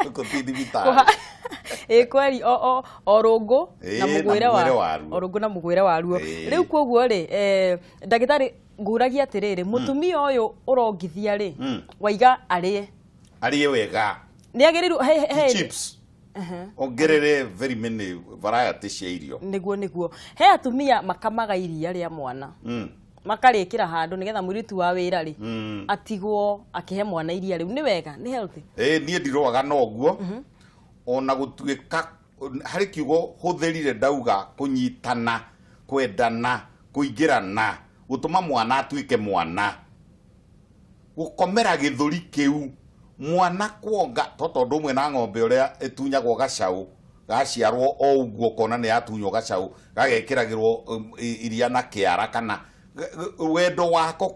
gũkũ ti thibitarĩ. Ĩ kweri, o rũngũ na Ĩĩ, na mũgwĩre mũgwĩre wa waruo. O rũngũ na mũgwĩre waruo. Ĩĩ. Rĩu koguo rĩ, ndagĩtarĩ, ngũragia atĩrĩrĩ, mũtumia ũyũ ũrongithia rĩ, waiga arĩe Arĩe wega. Nĩ agĩrĩirwo he Chips ongerere very many variety cia irio. Nĩguo he atumia makamaga iria rĩa mwana, makarĩkĩra handũ nĩgetha mũirĩtu wa wĩra rĩ atigwo akĩhe mwana iria rĩu. Nĩ wega? Nĩ healthy? Ĩ, niĩ ndirũaga na ũguo, ona gũtuĩka harĩ kiugo hũthĩrire ndauga kũnyitana, kwendana, kũingĩrana, gũtũma mwana atuĩke mwana, gũkomera gĩthũri kĩu mwana kuonga to tondũ ũmwe na ng'ombe ũrĩa ĩtunyagwo gacaũ gaciarwo o ũguo, ũkona nĩ yatunywo gacaũ gagekĩragĩrwo iria na kĩara kana wendo wako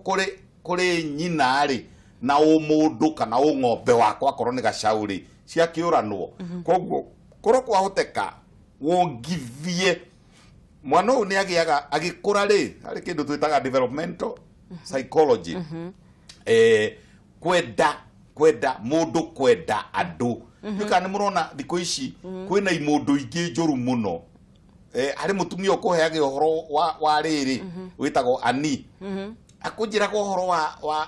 kũrĩ nyina rĩ, na ũmũndũ kana ũng'ombe wakwa akorwo nĩ gacaũ rĩ, ciakĩũranwo. Koguo korwo kwahoteka wongithie mwana ũyũ, nĩ agĩaga agĩkũra rĩ, harĩ kĩndũ twĩtaga developmental psychology, kwenda mũndũ, kwenda andũ. Nĩ nĩ mũrona thikũ ici kwĩna imũndũ ingĩ njũru mũno. Harĩ mũtumia ũkũheage ũhoro wa rĩrĩ wĩtagwo ani, akũnjĩraga ũhoro wa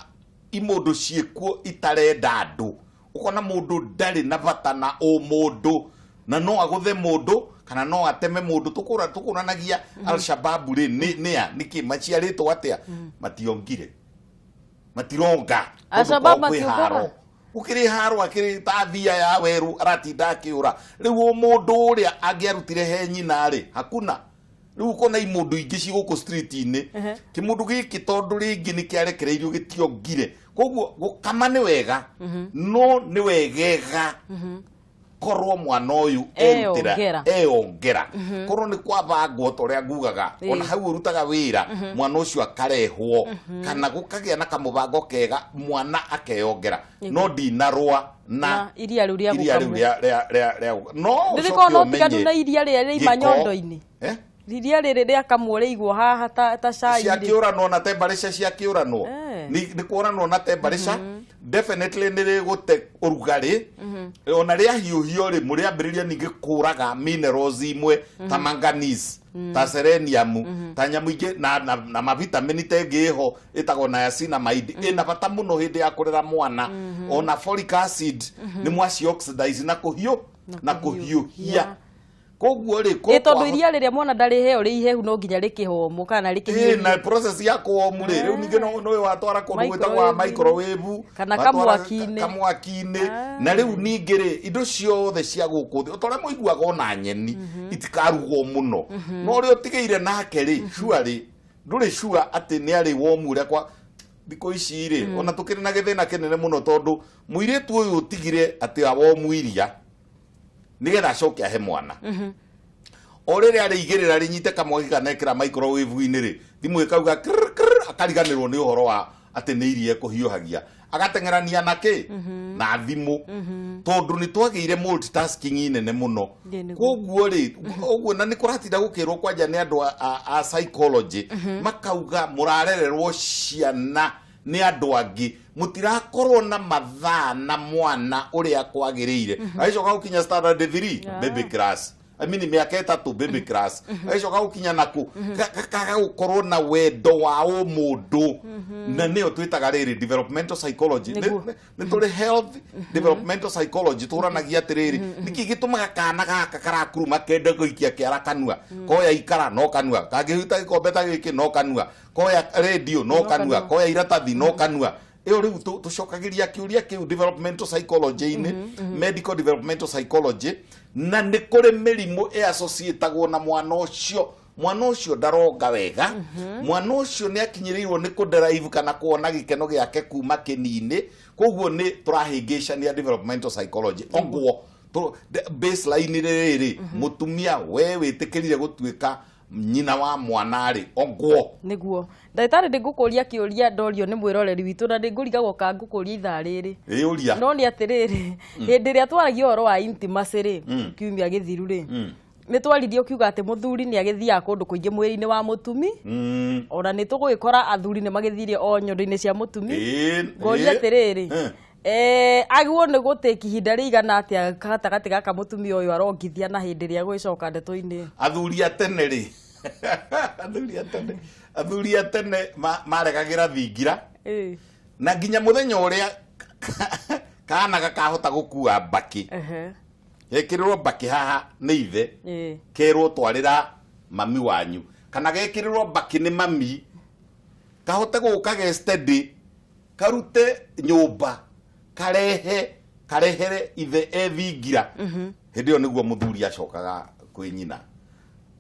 imũndũ ciĩkuo itarenda andũ. Ũkona mũndũ ndarĩ na bata na ũmũndũ, na no agũthe mũndũ kana no ateme mũndũ. Tũkũranagia Alshababu rĩ, nĩ a nĩkĩ maciarĩtwo atĩa, mationgire, matironga. Al-Shabaab Tondũ kwĩ mationgaga? Haro gũkĩrĩ haro, akĩrĩ ta thia ya werũ, aratinda akĩũra. Rĩu mũndũ ũrĩa angĩarutire he nyina rĩ, hakuna. Rĩu ũkona imũndũ ingĩ ci gũkũ street-inĩ, kĩmũndũ gĩkĩ tondũ rĩngĩ nĩ kĩarekereirio gĩtiongire. Koguo gũkama nĩ wega, no nĩ wegega korwo mwana ũyũ erutĩra Eyongera. Eyongera, korwo nĩ kwabangwo ta ũrĩa ngugaga, ona hau ũrutaga wĩra, mwana ũcio akarehwo kana gũkagĩa na kamũbango kega, mwana akeyongera. No ndinarũa na Na iria rĩu rĩa iria rĩu gũkamwo. rĩa no Nĩrĩkorwo ũcoke no ũtiganu ũmenye na iria rĩrĩa rĩaima gĩko. nyondo-inĩ? Eh? Iria rĩrĩ rĩakamwo rĩigwo haha ta cai rĩ. Ciakĩũranwo na temperature, ciakĩũranwo nĩ kuoranwo na temperature, definitely nĩ rĩgũte ũrugarĩ. Ona rĩahiũhio rĩ, mũrĩambĩrĩria ningĩ kũraga minerals imwe ta manganese, ta selenium, ta nyamũ ingĩ na mavitamini ta ĩngĩ ĩho ĩtagwo niacinamide, ĩna bata mũno hĩndĩ ya kũrera mwana. Ona folic acid nĩ mwaci oxidize na kũhiũhia. Koguo rĩ, Ĩ, tondũ iria rĩrĩa mwana ndarĩheo rĩ ihehu, no nginya rĩkĩhomwo kana Ĩ, rĩkĩhiũhio. Na process ya kũwomu rĩ, rĩu ningĩ no watwara kũndũ gwĩtagwo wa Microwave. microwave Kana watwara kamwaki-inĩ. Kamwaki-inĩ. Na rĩu ningĩ rĩ, indo ciothe cia gũkũ thĩ, ota ũrĩa mũiguaga, ona nyeni itikarugwo mũno. No ũrĩa ũtigĩire nake rĩ, surely ndũrĩ sure atĩ nĩ arĩ womu ũrĩa kwa thikũ ici rĩ. Ona tũkĩrĩ na gĩthĩna kĩnene mũno, tondũ mũirĩtu ũyũ ũtigire atĩ awomu iria nĩgetha acoke ahe mwana, o rĩrĩa arĩigĩrĩra rĩnyite kamwaki kana ekĩra microwave-inĩ rĩ, thimũ ĩkauga krr, krr, akariganĩrwo nĩ ũhoro wa atĩ nĩ iria ekũhiũhagia, agateng'erania na kĩ na thimũ, tondũ nĩ twagĩire multitasking nene mũno. Ĩ, nĩguo. Koguo rĩ, ũguo na nĩ kũratinda gũkĩrwo kwanja nĩ andũ a psychology, makauga mũrarererwo ciana nĩ andũ angĩ, mũtirakorwo na mathaa na mwana ũrĩa kwagĩrĩire. Agĩcoka gũkinya standard 3, baby class, I mean mĩaka 3, baby class, agĩcoka gũkinya naku gakaga gũkorwo na wendo wa ũmũndũ, na nĩyo twĩtaga rĩrĩ developmental psychology. Nĩ tũrĩ health developmental psychology, tũranagia atĩrĩrĩ, nĩkĩ gĩtũmaga kana gaka karakuruma kende gũikia kĩara kanua, koya ikara no kanua, kangĩhuta gĩkombe ta gĩkĩ no kanua, koya radio no kanua, kanua. Koya iratathi no kanua. Ĩyo rĩu tũcokagĩria kĩũria kĩu developmental psychology-inĩ, medical developmental psychology. Na nĩ kũrĩ mĩrimũ ĩassociatagwo na mwana ũcio. Mwana ũcio ndaronga wega, mwana ũcio nĩ akinyĩrĩirwo nĩ kũderive kana kuona gĩkeno gĩake kuma kĩni-inĩ. Koguo nĩ tũrahĩngĩcania developmental psychology. Ongwo baseline rĩrĩ, mũtumia we wĩtĩkĩrire gũtuĩka nyina wa mwana rĩ, ongwo. Nĩguo ndagĩtarĩ, ndĩngũkũria kĩũria ndorio nĩ mwĩroreri witũ na ndĩngũrigagwo ka ngũkũria ithaa rĩrĩ. Ĩũria. No nĩ atĩrĩrĩ, hĩndĩ ĩrĩa twaragia ũhoro wa intimacy rĩ, kiumia gĩthiru rĩ, nĩ twaririe ũkiuga atĩ mũthuri nĩ agĩthiaga kũndũ kũingĩ mwĩrĩ-inĩ wa mũtumi, ona nĩ tũgũgĩkora athuri nĩ magĩthire o nyondo-inĩ cia mũtumi. Ngoria atĩrĩrĩ, agwo nĩ gũtĩki ihinda rĩigana atĩa gatagatĩ gaka mũtumia ũyũ arongithia na hĩndĩ ĩrĩa gwĩcoka ndeto-inĩ? Athuri a tene rĩ, athuri a tene maregagĩra thingira na nginya mũthenya ũrĩa kana gakahota gũkua mbakĩ, gekĩrĩrwo mbakĩ haha nĩ ithe, kerwo twarĩra mami wanyu, kana gekĩrĩrwo mbakĩ nĩ mami, kahote gũka ge steady, karute nyũmba, karehe karehere ithe ethingira. Hĩndĩ ĩyo nĩguo mũthuri acokaga kwĩ nyina.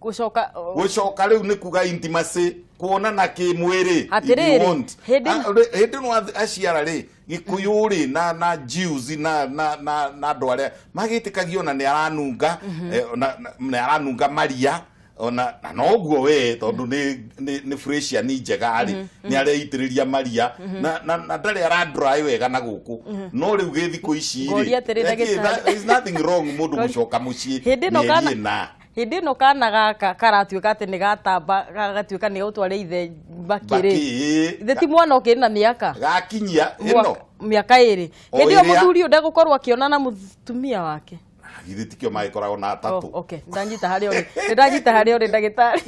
Gũcoka rĩu nĩ kuga intimacy, kuonana kĩmwĩrĩ. Atĩrĩrĩ, hĩndĩ ĩno aciara rĩ, Gĩkũyũ rĩ, na Jews na andũ arĩa magĩtĩkagio na nĩ aranunga, nĩ aranunga maria, ona na noguo we tondũ nĩ fresh ni njega rĩ, nĩ areitĩrĩria maria na ndarĩ aradry wega na gũkũ. No rĩu gĩ thikũ ici rĩ, there is nothing wrong mũndũ gũcoka mũciĩ mĩeri ĩna. Hĩndĩ ĩno kana gaka karatuĩka atĩ nĩ gatamba, gagatuĩka nĩ gũtwara ithe mbakĩ rĩ, ithe ti mwana ũkĩrĩ na mĩaka gakinyia ĩno mĩaka ĩrĩ, hĩndĩ ĩyo mũthuri ũyũ ndegũkorwo akĩona na mũtumia wake. Githĩ tikĩo magĩkoragwo na atatũ. Okay, ndanyita harĩa ũrĩ, ndanyita harĩa ũrĩ ndagĩtarĩ.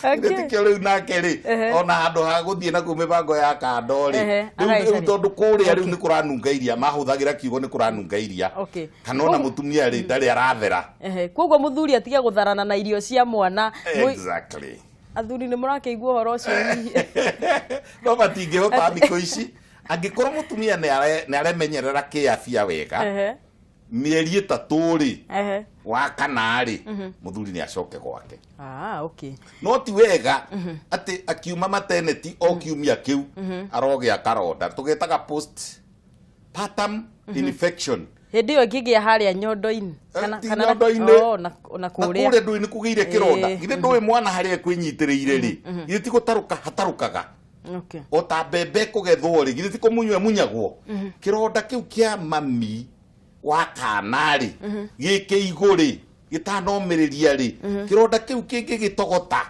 Githĩ tikĩo rĩu nake rĩ, ona handũ ha gũthiĩ na kũu mĩbango ya kando rĩ, rĩu tondũ kũrĩa rĩu nĩ kũranunga iria, mahũthagĩra kiugo nĩ kũranunga iria. Kana ona mũtumia rĩ, ndarĩ arathera. Koguo mũthuri atige gũtharana na irio cia mwana. Exactly. Athuri nĩ mũrakĩigua ũhoro ũcio hihi? No matingĩhota thikũ ici. Angĩkorwo mũtumia nĩ aremenyerera kĩabia wega, mĩeri ĩtatũ rĩ, wa kana rĩ, mũthuri nĩ acoke gwake. Okay. No ti wega atĩ akiuma maternity o kiumia kĩu arogĩa karonda, tũgetaga postpartum infection. Hĩndĩ ĩyo ĩngĩgĩa harĩa nyondo-inĩ kana nyondo-inĩ na kũrĩa ndũĩ nĩ kũgĩire kĩronda. Githĩ ndũĩ mwana harĩa ekwĩnyitĩrĩire rĩ, githĩ ti gũtarũka hatarũkaga. O ta mbembe kũgethwo rĩ, githĩ ti kũmunywo ĩmunyagwo. Kĩronda kĩu kĩa mami wa kana rĩ, gĩkĩigũ rĩ, gĩtanomĩrĩria rĩ, kĩronda kĩu kĩngĩgĩtogota,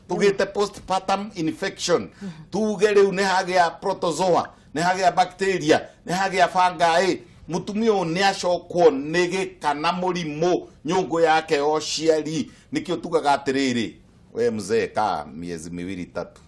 tũgĩte postpartum infection, tuge rĩu nĩ hagĩa protozoa, nĩ hagĩa bacteria, nĩ hagĩa fungi, mũtumia ũyũ nĩ acokwo nĩ gĩkana mũrimũ nyũngũ yake ya ũciari. Nĩkĩo tugaga atĩrĩrĩ, we mzee kaa miezi miwili tatu.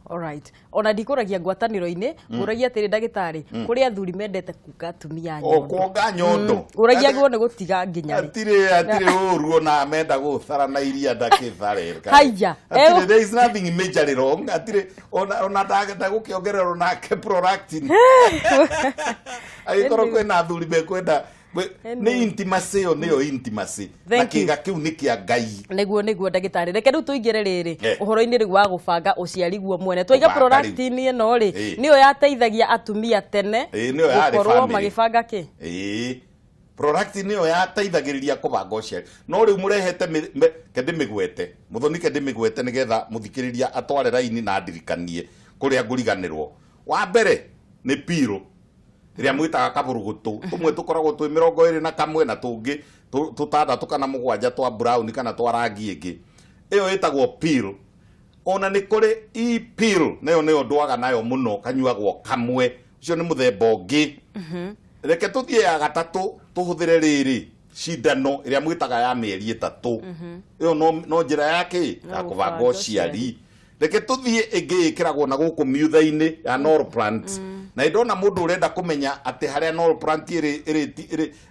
Alright. Ona ndikũragia ngwatanĩro-inĩ, ngũragia atĩrĩ ndagĩtarĩ, kũrĩ athuri mendete kuga atumia nyondo. Kuonga nyondo. Ngũragia guo nĩ gũtiga nginya rĩ. Atirĩ ũru ona menda gũthara na iria ndakĩthare. Haiya. Atirĩ, there is nothing majorly wrong. Atirĩ ona ndagũkĩongererwo nake prolactin. Angĩkorwo kwĩna athuri mekwenda nĩ intimacy ĩyo nĩyo intimacy. Na kĩga kĩu nĩ kĩa Ngai. Nĩguo nĩguo ndagĩtarĩ, reke rĩu tũingĩre rĩrĩ ũhoro-inĩ rĩu wa gũbanga ũciari guo mwene. Twaiga prolactin ĩno rĩ, nĩyo yateithagia atumia tene gũkorwo magĩbanga kĩ? Prolactin nĩyo yateithagĩrĩria kũbanga ũciari. No rĩu mũrehete ke ndĩmĩgwete, mũthoni ke ndĩmĩgwete nĩgetha mũthikĩrĩria atware raini na ndirikanie kũrĩa ngũriganĩrwo. Wa mbere nĩ pill ĩrĩa mwĩtaga kabũrũgũtũ, tũmwe tũkoragwo twĩ 21 na tũngĩ tũtandatũ kana mũgwanja twa brown kana twa rangi ĩngĩ. Ĩyo ĩtagwo pill. Ona nĩ kũrĩ e-pill, nayo nĩyo ndwaga nayo mũno, kanyuagwo kamwe, ũcio nĩ mũthemba ũngĩ. Reke tũthiĩ ya gatatũ tũhũthĩre rĩrĩ cindano ĩrĩa mwĩtaga ya mĩeri ĩtatũ. Ĩyo no njĩra ya kĩ? Ya kũbanga ũciari. Reke tũthiĩ ĩngĩ ĩkĩragwo na gũkũ miutha-inĩ ya Norplant. Na ndona mũndũ ũrenda kũmenya atĩ harĩa Norplant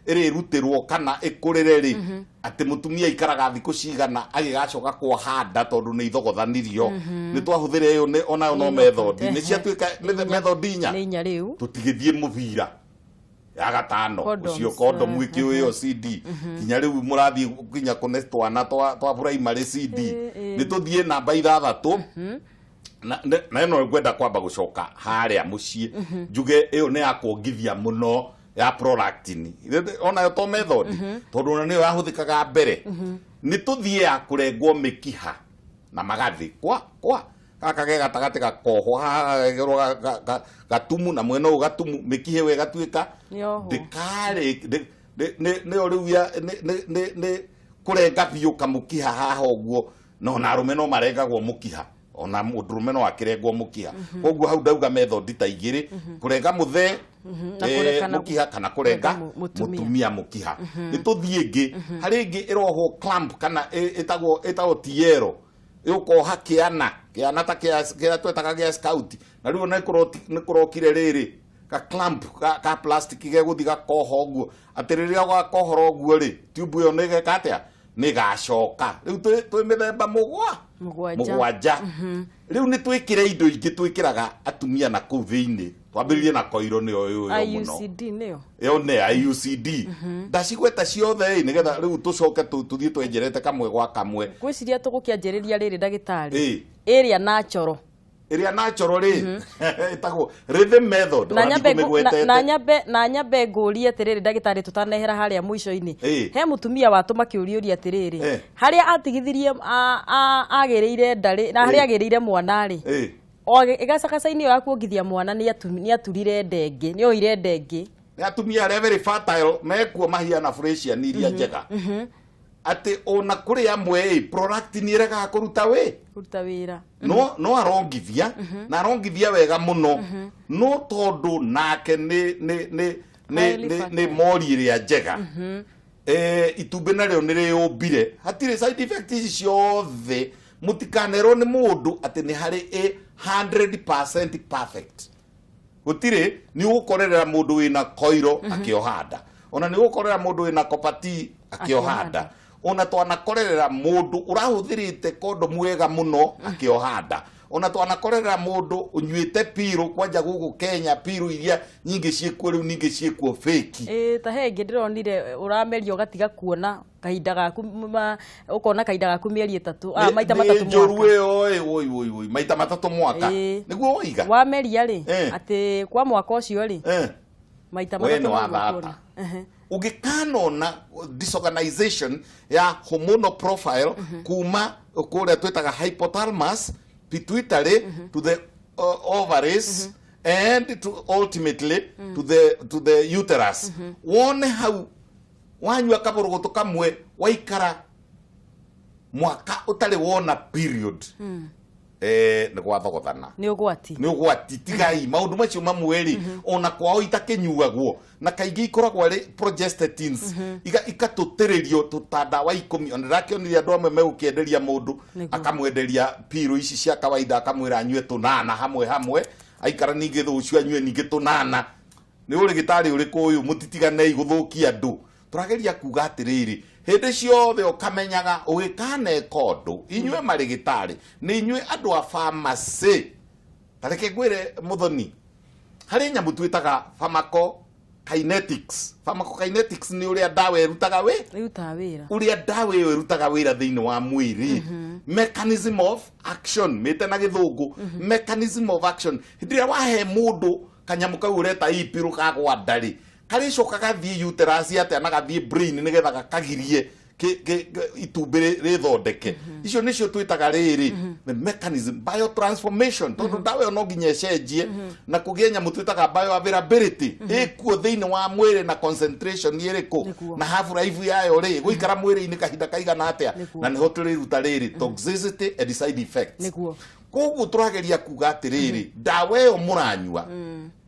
ĩrĩrutĩrwo kana ĩkũrĩre rĩ, atĩ mũtumia aikaraga thikũ cigana agĩgacoka kuoha nda tondũ nĩ ithogothanirio. Nĩ twahũthĩra ĩyo onayo no method. Nĩ ciatuĩka method inya. Nĩ inya rĩu. Tũtigĩthiĩ mũbira. Ya gatano ucio condom ĩkĩũĩyo CD kinya rĩu mũrathiĩ kinya kũne twana twa primary CD. Nĩ tũthiĩ namba 6 na ĩno ngwenda kwamba gũcoka harĩa mũciĩ njuge ĩyo nĩ ya kuongithia mũno ya prolactin onayo to method tondũ ona nĩyo yahũthĩkaga mbere. Nĩ tũthiĩ ya kũrengwo mĩkiha na magathĩ kwa kwa gaka ge gatagatĩ gakohwo haha gagerwo gatumu na mwena ũyũ gatumu mĩkiha ĩyo ĩgatuĩka ndĩkarĩ nĩyo rĩu nĩ kũrenga biũ kamũkiha haha ũguo na ona arũme no marengagwo mũkiha ona mũndũrũme no akĩrengwo mũkiha. Koguo hau ndauga method ta igĩrĩ kũrenga mũthee mũkiha kana kũrenga mũtumia mũkiha. Nĩ tũthiĩ ĩngĩ harĩ ĩngĩ ĩrohwo clamp kana ĩtagwo tiero ĩũkoha kĩana kĩana ta kĩrĩa twetaga gĩa scout na rĩu nĩ kũrokire rĩrĩ ka clamp ka plastic gegũthiĩ gakoha ũguo atĩ rĩrĩa gakohora ũguo rĩ tube ĩyo nĩ ĩgeka atĩa nĩ ĩgacoka. Rĩu twĩ mĩthemba mũgwanja. Rĩu nĩ twĩkĩre indo ingĩ twĩkĩraga atumia na kũu thĩinĩ twambĩrĩrie na koiro nĩyo ĩyo mũno IUCD nĩyo ĩyo nĩ IUCD ndacigweta ciothe ĩ nĩgetha rĩu tũcoke tũthiĩ twenjerete kamwe gwa kamwe. Ngwĩciria tũgũkĩanjĩrĩria rĩrĩ ndagĩtarĩ ĩrĩa natural ĩrĩa natural rĩ ĩtagwo rhythm method na nyambe ngũrie atĩrĩrĩ ndagĩtarĩ tũtanehera harĩa mũico-inĩ he mũtumia watũma kĩũria atĩrĩrĩ harĩa atigithirie agĩrĩire ndarĩ na harĩa agĩrĩire mwana rĩ o ĩgacakaca-inĩ ĩyo ya kuongithia mwana nĩ aturire ndenge nĩ oire ndenge. Nĩ atumia arĩa very fertile mekuo mahiana Fresian iria njega atĩ ona kũrĩ amwe ĩ prolactin ĩregaga kũruta wĩra no arongithia na arongithia wega mũno no tondũ nake nĩ mori ĩrĩa njega itumbĩ narĩo nĩ rĩũmbire hatirĩ side effect ici ciothe. Mũtikanerwo nĩ mũndũ atĩ nĩ harĩ 100% perfect gũtirĩ. Nĩ ũgũkorerera mũndũ wĩna koiro akĩoha nda ona nĩ ũgũkorerera mũndũ wĩna kopati akĩoha nda ona twanakorerera mũndũ ũrahũthĩrĩte kondomu wega mũno akĩoha nda ona twanakorerera mũndũ ũnyuĩte piru kwanja gũkũ Kenya piru iria nyingĩ ciĩkuo rĩu ningĩ ciĩkuo fake. Ta he ĩngĩ ndĩronire ũrameria ũgatiga kuona kahinda gaku ũkona kahinda gaku mĩeri 3 maita matatũ mwaka. Njũru ĩyo ĩ oi oi maita matatũ mwaka nĩguo woiga wameria rĩ atĩ kwa mwaka ũcio rĩ maita matatũ mwaka. Ũngĩkanona disorganization ya hormonal profile kuma kũrĩa twĩtaga hypothalamus pituitary to the ovaries and to ultimately to the uterus wone hau wanyua kabũrũgũtũ kamwe waikara mwaka ũtarĩ wona period nĩ gwathogothana nĩ ũgwati nĩ ũgwati. Tigai maũndũ macio mamwe rĩ ona kwao itakĩnyuagwo na kaingĩ ikoragwo arĩ progestatins ikatũtĩrĩrio tũtandawa 10 ona ndakĩonire andũ amwe megũkĩenderia mũndũ akamwenderia piru ici cia kawaida akamwĩra anyue tũnana hamwe hamwe aikara ningĩ rũciũ anyue ningĩ tũnana. Nĩ ũrĩgĩtarĩ ũrĩkũ ũyũ mũtitiganei gũthũkia andũ. Tũrageria kuga atĩrĩrĩ hĩndĩ ciothe ũkamenyaga ũgĩkaneka ũndũ inyuĩ marĩgĩtarĩ nĩ inyuĩ andũ a pharmacy. Ta reke ngwĩre Mũthoni harĩ nyamũ twĩtaga pharmacokinetics. Pharmacokinetics nĩ ũrĩa ndawa ĩrutaga wĩra ũrĩa ndawa ĩyo ĩrutaga wĩra thĩinĩ wa mwĩrĩ. Mechanism of action mĩte na gĩthũngũ mechanism of action. Hĩndĩ ĩrĩa wahe mũndũ kanyamũ kau ũreta ipiru kagwa nda rĩ karĩcoka gathiĩ uterus atĩa na gathiĩ brain nĩgetha gakagirie itumbĩ rĩthondeke. Icio nĩcio twĩtaga rĩrĩ the mechanism biotransformation tondũ ndawa ĩyo no nginya ĩcenjie na kũgĩe nyamũ twĩtaga bioavailability ĩkuo thĩinĩ wa mwĩrĩ na concentration ĩrĩkũ na half life yayo rĩ gũikara mwĩrĩ-inĩ kahinda kaigana atĩa na nĩho tũrĩruta rĩrĩ toxicity and side effects. Koguo tũrageria kuga atĩrĩrĩ ndawa ĩyo mũranyua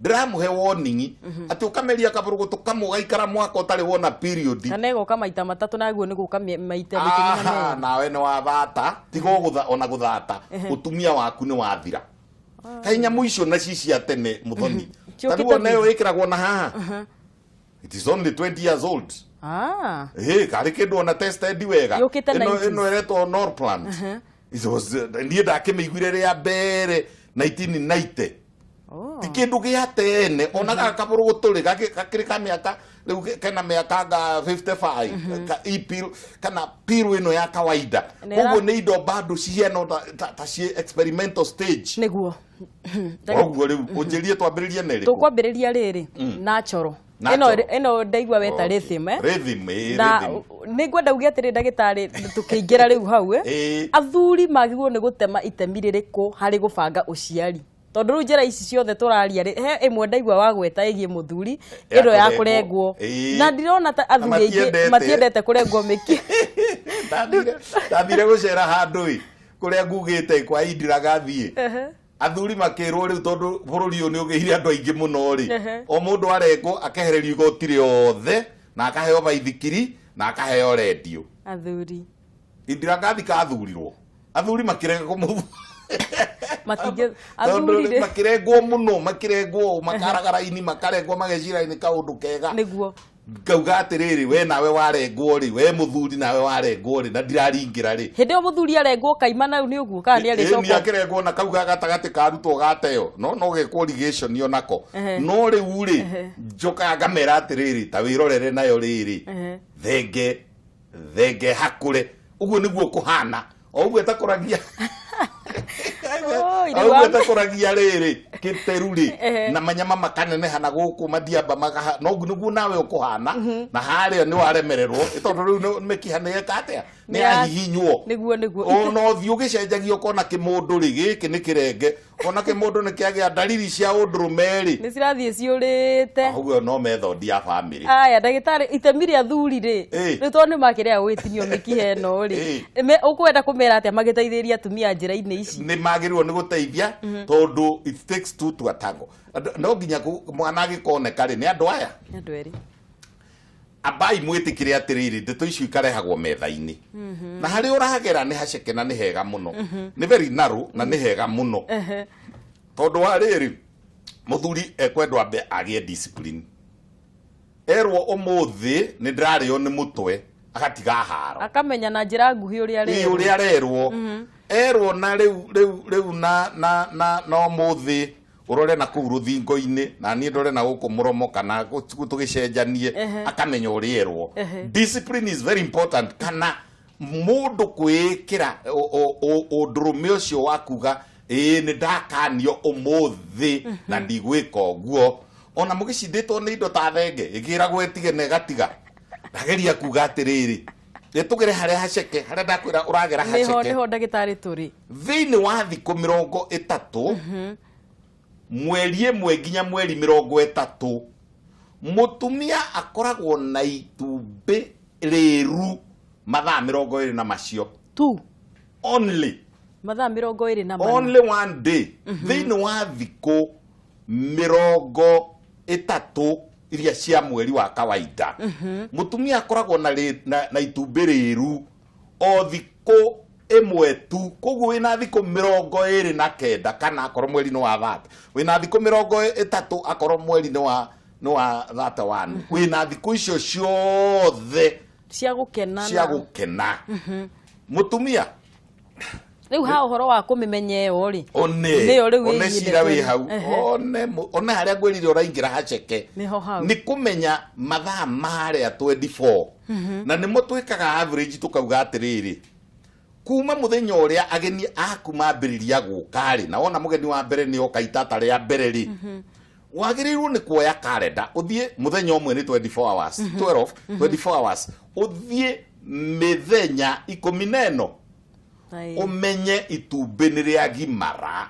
ndĩramũhe warning atĩ ũkameria kabũrũgũtũ kamwe ũgaikara mwaka ũtarĩ wona period kana ĩgoka maita matatũ naguo nĩ gũka maita 12. Nawe nĩ wathata tiga ona gũthata ũtumia waku nĩ wathira. Kaĩ nyamũ icio naci cia tene Mũthoni ta rĩu ona ĩyo ĩkĩragwo na haha it is only 20 years old. Karĩ kĩndũ ona tested wega ĩno ĩretwo Norplant. It was niĩ ndakĩmĩiguire rĩa mbere 1990. Ti kĩndũ gĩa tene ona gaka kabũrũgũtũ rĩ gakĩrĩ ka mĩaka rĩu kena mĩaka nga 55 i pill kana pill ĩno ya kawaida. Koguo nĩ indo bado cihiana ta ciĩ experimental stage. Nĩguo. Koguo rĩu ũnjĩrie twambĩrĩrie na ĩrĩkũ? Tũkwambĩrĩria rĩrĩ natural. Ĩno ndaigua weta rhythm rhythm. Na nĩngwenda uge atĩrĩ ndagĩtarĩ tũkĩingĩra rĩu hau athuri magĩrĩirwo nĩ gũtema itemi rĩrĩkũ harĩ gũbanga ũciari? Tondũ rĩu njĩra ici ciothe tũraria rĩ, he ĩmwe ndaigua wagweta ĩgiĩ mũthuri ĩno ya kũrengwo. Na ndirona ta athuri aingĩ matiendete kũrengwo mĩkiha. Ndathire gũcera handũ ĩ kũrĩa ngugĩte kwa Indira gathiĩ. Athuri makĩrwo rĩu tondũ bũrũri ũyũ nĩ ũgĩire andũ aingĩ mũno rĩ, o mũndũ arengwo akehererio igoti rĩothe na akaheo baithikiri na akaheo rendio. Athuri Indira Gandhi kathurirwo athuri makĩrega kũmũthura. Athuri makĩrengwo mũno, makĩrengwo makaragara-inĩ, makarengwo magecira-inĩ kaũndũ kega. Nĩguo. Ngauga atĩrĩrĩ, we nawe warengwo rĩ, we mũthuri nawe warengwo rĩ, na ndiraringĩra rĩ. Hĩndĩ ĩyo mũthuri arengwo kaima na nĩ ũguo kana nĩ arĩcoka? Nĩ akĩrengwo na kauga gatagatĩ karutwo gateo, no gekwo irrigation onako. No rĩu rĩ, njokaga ngamera atĩrĩrĩ, ta wĩrorere nayo rĩrĩ, thenge thenge hakũre. Ũguo nĩguo kũhana. O ũguo ĩtakũragia. O ũguo ĩtakũragia rĩrĩ, kĩteru rĩ, na manyama makaneneha na gũkũ madiamba makaha, no nĩguo nawe ũkũhana, na harĩa nĩ waremererwo, tondũ rĩu mĩkiha nĩ ĩka atĩa? Nĩ yahihinywo. Nĩguo nĩguo. Ona ũthiũ ũgĩcenjagia ũkona kĩmũndũ rĩ, gĩkĩ nĩ kĩrenge, ona kĩmũndũ nĩ kĩagĩa dalili cia ũndũrũme rĩ. Nĩ cirathiĩ ciũrĩte. Ũguo no method ya family. Aya ndagĩtarĩ, itemi rĩa athuri rĩ, rĩu tondũ nĩ makĩrega gwĩtinio mĩkiha ĩno rĩ, ũkwenda kũmera atĩa magĩteithĩrĩria atumia njĩra-inĩ ici? Nĩ magĩrĩirwo nĩ gũteithia tondũ it takes two to a tango. No nginya mwana agĩkoneka rĩ, nĩ andũ aya. Nĩ andũ erĩ. Ambai mwĩtĩkĩre atĩrĩrĩ, ndeto icio ikarehagwo metha-inĩ. Na harĩa ũragera nĩ haceke na nĩ hega mũno. Nĩ very narrow na nĩ hega mũno. Tondũ wa rĩrĩ, mũthuri ekwendwo ambe agĩe discipline. Erwo ũmũthĩ nĩ ndĩrarĩo nĩ mũtwe, agatiga haro. Akamenya na njĩra nguhĩ ũrĩa arerwo. Ũrĩa arerwo. Erwo na rĩu rĩu rĩu na na na na ũmũthĩ ũrore na kũu rũthingo-inĩ na niĩ ndore na gũkũ mũromo kana tũgĩcenjanie, akamenya ũrĩa erwo. Discipline is very important. Kana mũndũ kwĩĩkĩra ũndũrũme ũcio wa kuga ĩĩ nĩ ndakanio ũmũthĩ na ndigwĩka ũguo. Ona mũgĩcindĩtwo nĩ indo ta thenge ĩkĩragwo ĩtige na ĩgatiga. Ndageria kuga atĩrĩrĩ, tũgere harĩa haceke, harĩa ndakwĩra ũragera haceke. Nĩho ndagĩtarĩ tũrĩ. Thĩinĩ wa thikũ 30, mweri ĩmwe nginya mweri 30, mũtumia akoragwo na itumbĩ rĩru mathaa 20 na macio. Tu. Only. Mathaa 24. Only one day. Thĩinĩ wa thikũ 30 iria cia mweri wa kawaida, mũtumia akoragwo na itumbĩ rĩru o thikũ ĩmwe tu. Koguo wĩna thikũ 29 kana akorwo mweri nĩ wa 30, wĩna thikũ 30 akorwo mweri nĩ wa 31, wĩna thikũ icio ciothe cia gũkena. Cia gũkena. Mũtumia rĩu ha ũhoro wa kũmĩmenya ĩyo rĩ, one one cira wĩ hau, one harĩa ngwĩrire ũraingĩra haceke nĩ kũmenya mathaa marĩa 24, na nĩmo twĩkaga average tũkauga atĩrĩrĩ, kuma mũthenya ũrĩa ageni aku mambĩrĩria gũka rĩ, na wona mũgeni wa mbere nĩ oka itata rĩa mbere rĩ, wagĩrĩirwo nĩ kuoya kalenda ũthiĩ mũthenya ũmwe nĩ 24 hours, 12 24 hours, ũthiĩ mĩthenya 14 ũmenye itumbĩ nĩ rĩagimara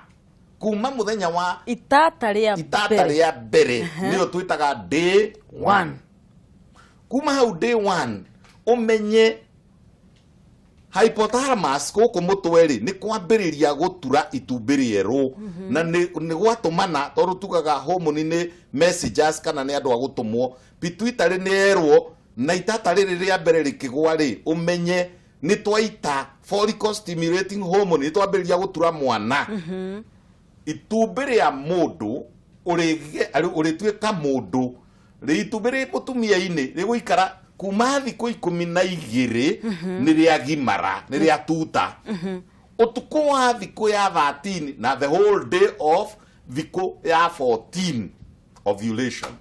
kuma mũthenya wa itata rĩa mbere, nĩyo twĩtaga day 1. Kuma hau day 1 ũmenye hypothalamus gũkũ mũtwe rĩ nĩ kwambĩrĩria gũtura itumbĩ rĩerũ, na nĩ gwatũmana, tondũ tugaga hormone nĩ messengers kana nĩ andũ a gũtũmwo. Pituitary nĩ yerwo na itata rĩrĩ rĩa mbere rĩkĩgwa rĩ, ũmenye nĩ twaita follicle stimulating hormone, nĩ twambĩrĩria gũtura mwana. Itumbĩ rĩa mũndũ ũrĩtuĩka mũndũ, itumbĩ rĩ mũtumia-inĩ rĩgũikara kuma thikũ 12 nĩ rĩagimara, nĩ rĩatuta. Ũtukũ wa thikũ ya 13 na the whole day of Thikũ ya 14, ovulation.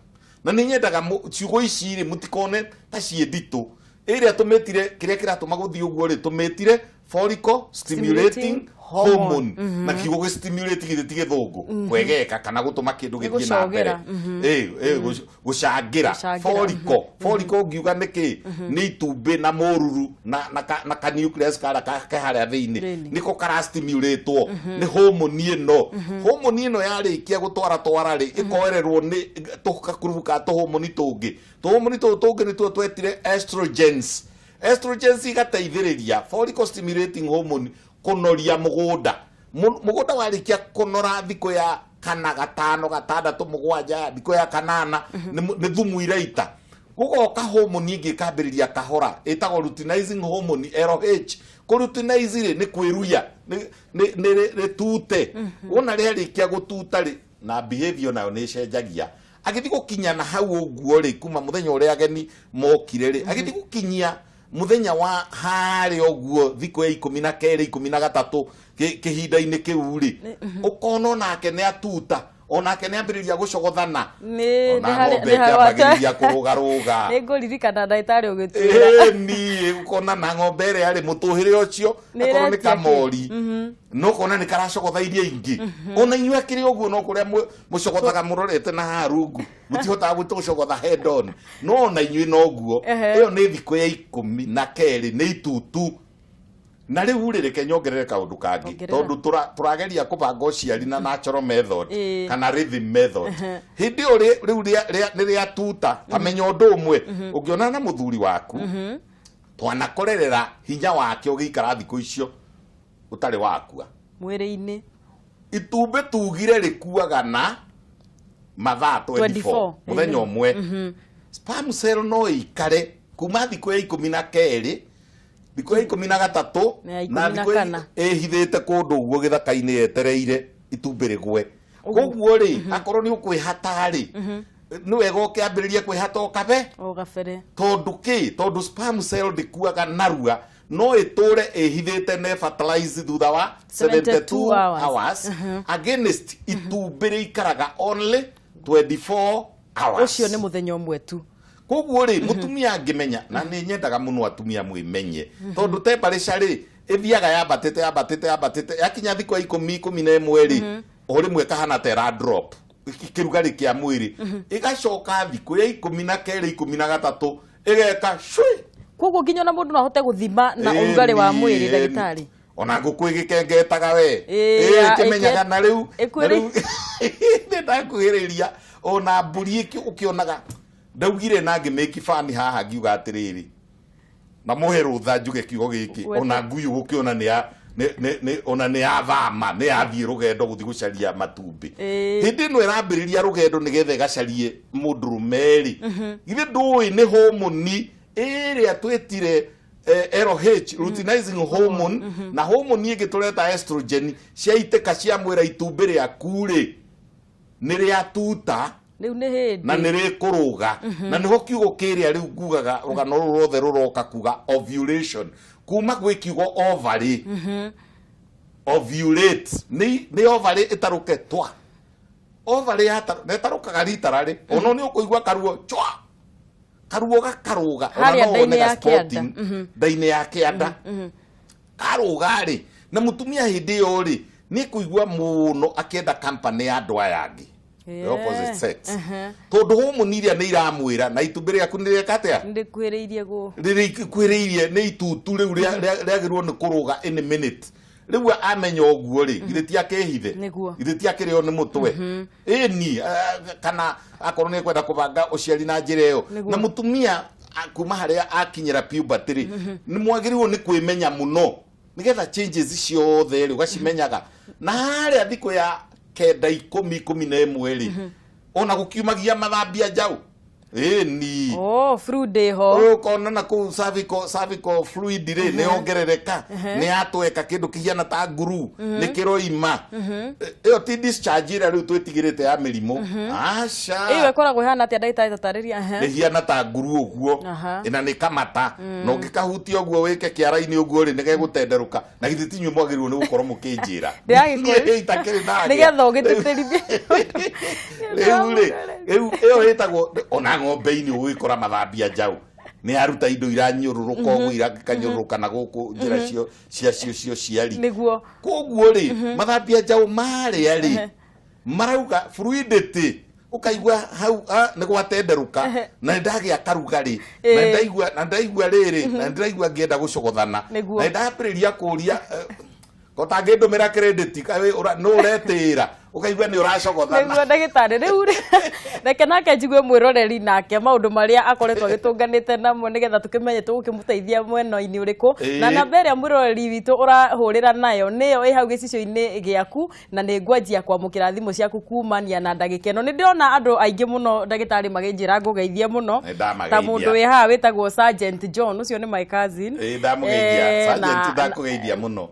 Na nĩ nyendaga ciugo ici rĩ, mũtikone ta ciĩ nditũ. Ĩrĩa tũmĩtire, kĩrĩa kĩratũma gũthiĩ ũguo rĩ, tũmĩtire follicle stimulating hormone. Na kiugo gĩ stimulate githĩ ti gĩthũngũ? Kwegeka kana gũtũma kĩndũ gĩthiĩ na mbere. Gũcogera. Ĩ, gũcangĩra. Gũcangĩra. Follicle, follicle ngiuga nĩ kĩ? Nĩ itumbĩ na mũruru na ka nucleus karĩa ke harĩa thĩinĩ. Thĩinĩ. Nĩko karastimulĩtwo nĩ hormone ĩno. Hormone ĩno yarĩkia gũtwara twara rĩ, ĩkoererwo nĩ tũgakurubu ka tũhormone tũngĩ. Tũhormone tũtũ tũngĩ nĩtuo twetire estrogens. Estrogens igateithĩrĩria follicle stimulating hormone kũnoria mũgũnda. Mũgũnda warĩkia kũnora thikũ ya kana, gatano, gatandatũ, mũgwanja, thikũ ya kanana, nĩ thumu iraita. Gũgoka hormone ĩngĩ ĩkambĩrĩria kahora, ĩtagwo luteinizing hormone, LH. Kũluteinize rĩ, nĩ kwĩruia, nĩ rĩtute. Wona rĩarĩkia gũtuta rĩ, na behavior nayo nĩ ĩcenjagia. Agĩthiĩ gũkinya na hau ũguo rĩ, kuma mũthenya ũrĩa ageni mokire rĩ, agĩthiĩ gũkinyia mũthenya wa harĩa ũguo thikũ ya 12, 13, kĩhinda-inĩ kĩu rĩ, ũkona onake nĩ atuta, onake nĩ ambĩrĩria gũcogothana. Ona ng'ombe nĩ harĩ ĩkĩambagĩrĩria kũrũgarũga. Nĩ ngũririkana ndagĩtarĩ ũgĩtwĩra. Ĩni, ũkona na ng'ombe ĩrĩa yarĩ mũtũhĩre ũcio, Nĩ akorwo nĩ ĩretia kĩ? kamori, no kona nĩ karacogotha iria ingĩ. Ona inyuĩ akĩrĩ ũguo, no kũrĩa mũcogothaga mũrorete na haha rungu, mũtihotaga gũcogotha head on, no ona inyuĩ noguo. Ĩyo nĩ thikũ ya 12, nĩ itutu. Na rĩu rĩ, reke nyongerere kaũndũ kangĩ. Ongerera. Tondũ tũrageria kũbanga ũciari na natural method kana rhythm method. Hĩndĩ ĩyo rĩu nĩ rĩatuta, ta menya ũndũ ũmwe, ũngĩonana na mũthuri waku, twanakorerera hinya wake ũgĩikara thikũ icio ũtarĩ wakua mwĩrĩ-inĩ. Itumbĩ tugire rĩkuaga na mathaa 24, 24, mũthenya ũmwe. Sperm cell no ĩikare kuma thikũ ya 12, thikũ ya 13, Na ya na ikũmi na thikũ kana. ĩhithĩte kũndũ ũguo gĩthaka-inĩ yetereire itumbĩ rĩgwe. Koguo rĩ, akorwo nĩ ũkwĩhata rĩ, nĩ wega ũkĩambĩrĩria kwĩhata o kabe O gabere. Tondũ kĩ? Tondũ sperm cell ndĩkuaga narua, no ĩtũre ĩhithĩte ne fertilize thutha wa 72 72 hours. hours, against itumbĩ rĩikaraga only 24 hours. Ũcio nĩ mũthenya ũmwe tu. Koguo rĩ, mũtumia angĩmenya, na nĩ nyendaga mũno atumia mwĩmenye, tondũ temperature rĩ, ĩthiaga yambatĩte, yambatĩte, yambatĩte, yakinya thikũ ya 10, 11 rĩ, o rĩmwe kahana ta ĩra drop kĩrugarĩ kĩa mwĩrĩ, ĩgacoka thikũ ya 12, 13 ĩgeka cui. Koguo nginya ona mũndũ no ahote gũthima na ũrugarĩ wa mwĩrĩ, ndagĩtarĩ? Ona ngũkũ ĩgĩkengetaga we. Ĩĩ, ĩkĩmenyaga na rĩu na rĩu nĩ ndakuhĩrĩria. Ona mbũri ũkĩonaga, ndaugire na ngĩmĩki bani haha, ngiuga atĩrĩrĩ, na mũhe rũtha njuge kiugo gĩkĩ. Ona ngui ũgũkĩona nĩ ya nĩ ona nĩ yathama, nĩ yathiĩ rũgendo gũthiĩ gũcaria matumbĩ. Hĩndĩ ĩno ĩrambĩrĩria rũgendo nĩgetha ĩgacarie mũndũrũme rĩ, githĩ ndũĩ nĩ homoni ĩrĩa twĩtire LH, luteinizing hormone, na hormone ĩngĩ tũreta estrogen, ciaitĩka ciamwĩra itumbĩ rĩaku rĩ nĩ rĩatuta. Rĩu nĩ hĩndĩ. Na nĩ rĩkũrũga, na nĩho kiugo kĩrĩa rĩu ngugaga rũgano rũrũ ruothe rũroka kuga ovulation, kuma gwĩ kiugo ovary. Ovulate nĩ ovary ĩtarũke twa ovary ĩtarũkaga rita rarĩ ona nĩ ũkũigua karuo chwa, karuo gakarũga ona Harĩa no nda-inĩ wone ya ga kĩanda. spotting nda-inĩ ya kĩanda karũga rĩ. Na mũtumia hĩndĩ ĩyo rĩ, nĩ kũigua mũno akĩenda company ya andũ aya angĩ, the opposite sex, tondũ homoni iria nĩ iramwĩra na itumbĩ rĩaku nĩ rĩeka atĩa? Ndĩkuhĩrĩirie gũ Rĩrĩkuhĩrĩirie, nĩ itutu rĩu rĩagĩrĩirwo nĩ kũrũga any minute. Rĩu amenya ũguo rĩ, githĩ ti akĩhithe? Nĩguo. Githĩ ti akĩrĩo nĩ mũtwe? Ĩni, kana akorwo nĩ ekwenda kũbanga ũciari na njĩra ĩyo. Na mũtumia kuma harĩa akinyĩra puberty rĩ, nĩ mwagĩrĩirwo nĩ kwĩmenya mũno nĩgetha changes ciothe rĩ ũgacimenyaga. Na harĩa thikũ ya 9, 10, 11 rĩ, ona gũkiumagia mathambia njaũ. Ĩni. Oh, fluid ĩho. Ũkona na kũu cervical fluid rĩ nĩ yongerereka, nĩ yatweka kĩndũ kĩhiana ta nguru, nĩ kĩroima. Ĩyo ti discharge ĩrĩa rĩu twĩtigĩrĩte ya mĩrimũ. Aca. Ĩyo ĩkoragwo ĩhana atĩa ndagĩtarĩ tatarĩria? Ĩhiana ta nguru ũguo, na nĩ kamata, na ũngĩkahutia ũguo wĩke kĩara-inĩ ũguo rĩ, nĩ gegũtenderũka. Na githĩ ti inyuĩ mwagĩrĩirwo nĩ gũkorwo mũkĩnjĩra. Ndĩragĩkũria. Itakĩrĩ ndagĩa. Nĩgetha ũgĩtĩtĩrithie. Rĩu rĩ, rĩu ĩyo ĩtagwo ona ng'ombe-inĩ ũgĩkora mathambia njaũ nĩ yaruta indo iranyũrũrũka ũguo, irakanyũrũrũka na gũkũ njĩra cio cia cio ciari. Nĩguo. Koguo rĩ, mathambia njaũ marĩa rĩ, marauga fluidity, ũkaigua hau nĩ gwatenderũka, na nĩ ndagĩa karugarĩ, na nĩ ndaigua, na ndaigua rĩrĩ, na nĩ ndĩraigua ngĩenda gũcogothana, na nĩ ndambĩrĩria kũria kotangĩndũmĩra credit, nũ ũretĩĩra, ũkaigua nĩ ũracogothana. Nĩguo ndagĩtarĩ. Rĩu rĩ, reke nake njigue mwĩroreri nake maũndũ marĩa akoretwo agĩtũnganĩte namo nĩgetha tũkĩmenye tũgũkĩmũteithia mwena-inĩ ũrĩkũ. Na namba ĩrĩa mwĩroreri witũ ũrahũrĩra nayo nĩyo ĩ hau gĩcicio-inĩ gĩaku, na nĩ ngwanjia kwamũkĩra thimũ ciaku kumania na ndagĩka ĩno. Nĩ ndĩrona andũ aingĩ mũno ndagĩtarĩ makĩnjĩra ngũgeithie mũno. Ta mũndũ wĩ haha wĩtagwo Sergeant John, ũcio nĩ my cousin. Ndamũgeithia. Sergeant, ndakũgeithia mũno.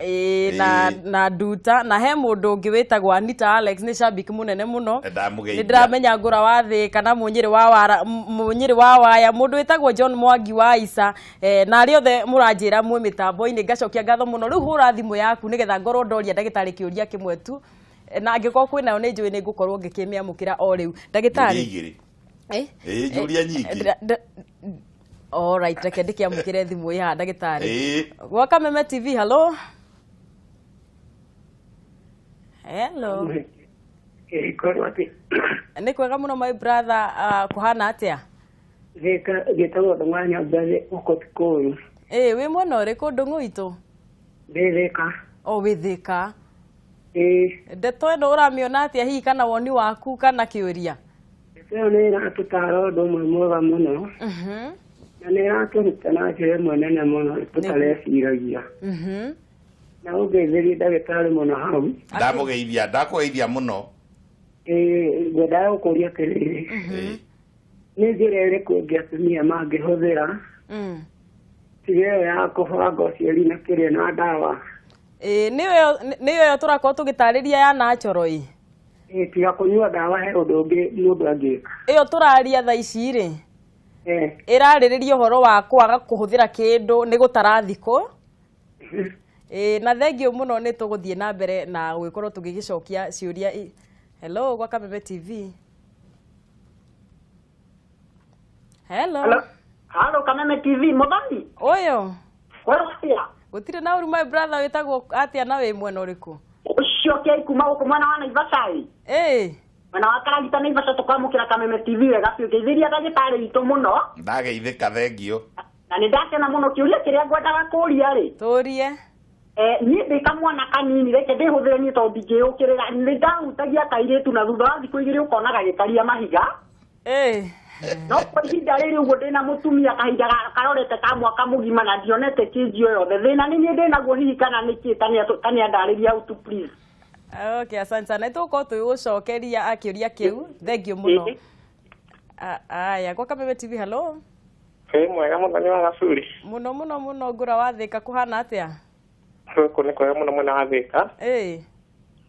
Na Nduta, na he mũndũ ũngĩ wĩtagwo Anita Alex, nĩ shabiki mũnene mũno. Ndamũgeithia. Nĩ ndĩramenya ngũra wa thĩ kana mũnyĩrĩ wa wara, mũnyĩrĩ wa waya, mũndũ wĩtagwo John Mwangi wa Isa, na arĩa othe mũranjĩra mwĩ mĩtambo-inĩ, ngacokia ngatho mũno. Rĩu hũra thimũ yaku nĩgetha ngorwo ndoria ndagĩtarĩ kĩũria kĩmwe tu, na angĩkorwo kwĩnayo nĩ njũĩ nĩ ngũkorwo ngĩkĩmĩamũkĩra o rĩu. Ndagĩtarĩ. Njũria nyingĩ. All right, reke ndĩkĩamũkĩre thimũ ĩ haha ndagĩtarĩ. Gwa Kameme TV, hello. Hello. Nĩ kwega mũno my brother, kũhana atĩa? Gĩtagwo Ndũng'wa Nyambathi gũkũ Kikuyu. Wĩ mwena ũrĩkũ Ndũng'ũ witũ? Ndĩ Thĩka. O wĩ Thĩka. Ndeto ĩno ũramĩona atĩa hihi, kana woni waku kana kĩũria? Ndeto ĩyo nĩ ĩratũtara ũndũ ũmwe mwega mũno. Na nĩ ĩratũruta na njĩra ĩmwe nene mũno tũtareciragia. Na ũngeithĩrie ndagĩtarĩ mũno hau. Ndamũgeithia, ndakũgeithia mũno. Ngwendaga gũkũria atĩrĩrĩ, nĩ njĩra ĩrĩkũ ĩngĩ atumia mangĩhũthĩra tiga ĩyo ya kũbanga ũciari na kĩrĩa na ndawa? Nĩyo ĩyo tũrakorwo tũgĩtarĩria ya natural ĩ. Tiga kũnyua ndawa he ũndũ ũngĩ mũndũ angĩka. Ĩyo tũraria thaa ici rĩ, ĩrarĩrĩria ũhoro wa kwaga kũhũthĩra kĩndũ nĩ gũtara thikũ. Na thengiũ mũno nĩ tũgũthiĩ na mbere na gũgĩkorwo tũgĩgĩcokia ciũria. Hello, gwa Kameme TV. Hello. Hello, Kameme TV, Mũthoni. Ũyũ. Kwĩrwo atĩa? Gũtirĩ na ũru my brother, wĩtagwo atĩa na wĩ mwena ũrĩkũ? Ũcio kĩai kuma gũkũ mwena wa Naivasha ĩ. Mwena wa Karagita Naivasha tũkwamũkĩra Kameme TV wega biũ. Ngeithĩria ndagĩtarĩ witũ mũno. Ndageithĩka, thengio. Na nĩ ndakena mũno. Kĩũria kĩrĩa ngwendaga kũria rĩ. Tũrie. Niĩ ndĩ kamwana kanini, reke ndĩhũthĩre niĩ tondũ ndingĩyũkĩrĩra. Nĩ ndahutagia kairĩtu na thutha wa thikũ igĩrĩ ũkona gagĩkaria mahiga. No kwa ihinda rĩrĩ ũguo ndĩna mũtumia kahinda karorete ka mwaka mũgima na ndionete kĩnjio yothe. Thĩna nĩ niĩ ndĩnaguo hihi kana nĩ kĩ, ta nĩandarĩria hau tu please. Okay, asante sana. Nĩtũgũkorwo tũgĩgũcokeria kĩũria kĩu. Thengiũ mũno. Aya, gwa Kameme TV, hello. Wĩ mwega Mũthoni wa Gaburi? Mũno mũno mũno ngũra wa Thĩka, kũhana atĩa? Gũkũ nĩ kwega mũno mwena wa Thĩka.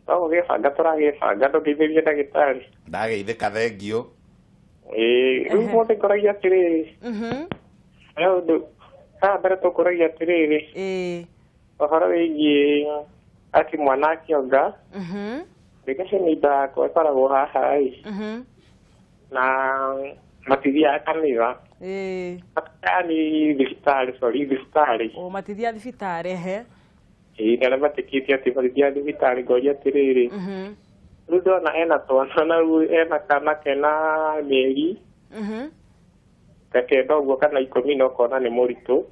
No gũgĩbanga tũragĩbanga, ndũngeithĩrie ndagĩtarĩ. Ndageithĩka, thengio. Rĩu mothe ngoragia atĩrĩrĩ. He ũndũ haha mbere tũkũragia atĩrĩrĩ. Ũhoro wĩgiĩ atĩ mwana akĩonga. Thĩka neighbour yakwa ĩkoragwo haha ĩ. Na matithiaga kanitha. Yaani thibitarĩ, sorry, thibitarĩ. O matithiaga thibitarĩ, ehe. Na arĩa metĩkĩtie atĩ matithiaga thibitarĩ, ngoria atĩrĩrĩ. Rĩu ndona ena twana na rĩu ena kana kena mĩeri ta kenda ũguo kana 10 na ũkona nĩ mũritũ.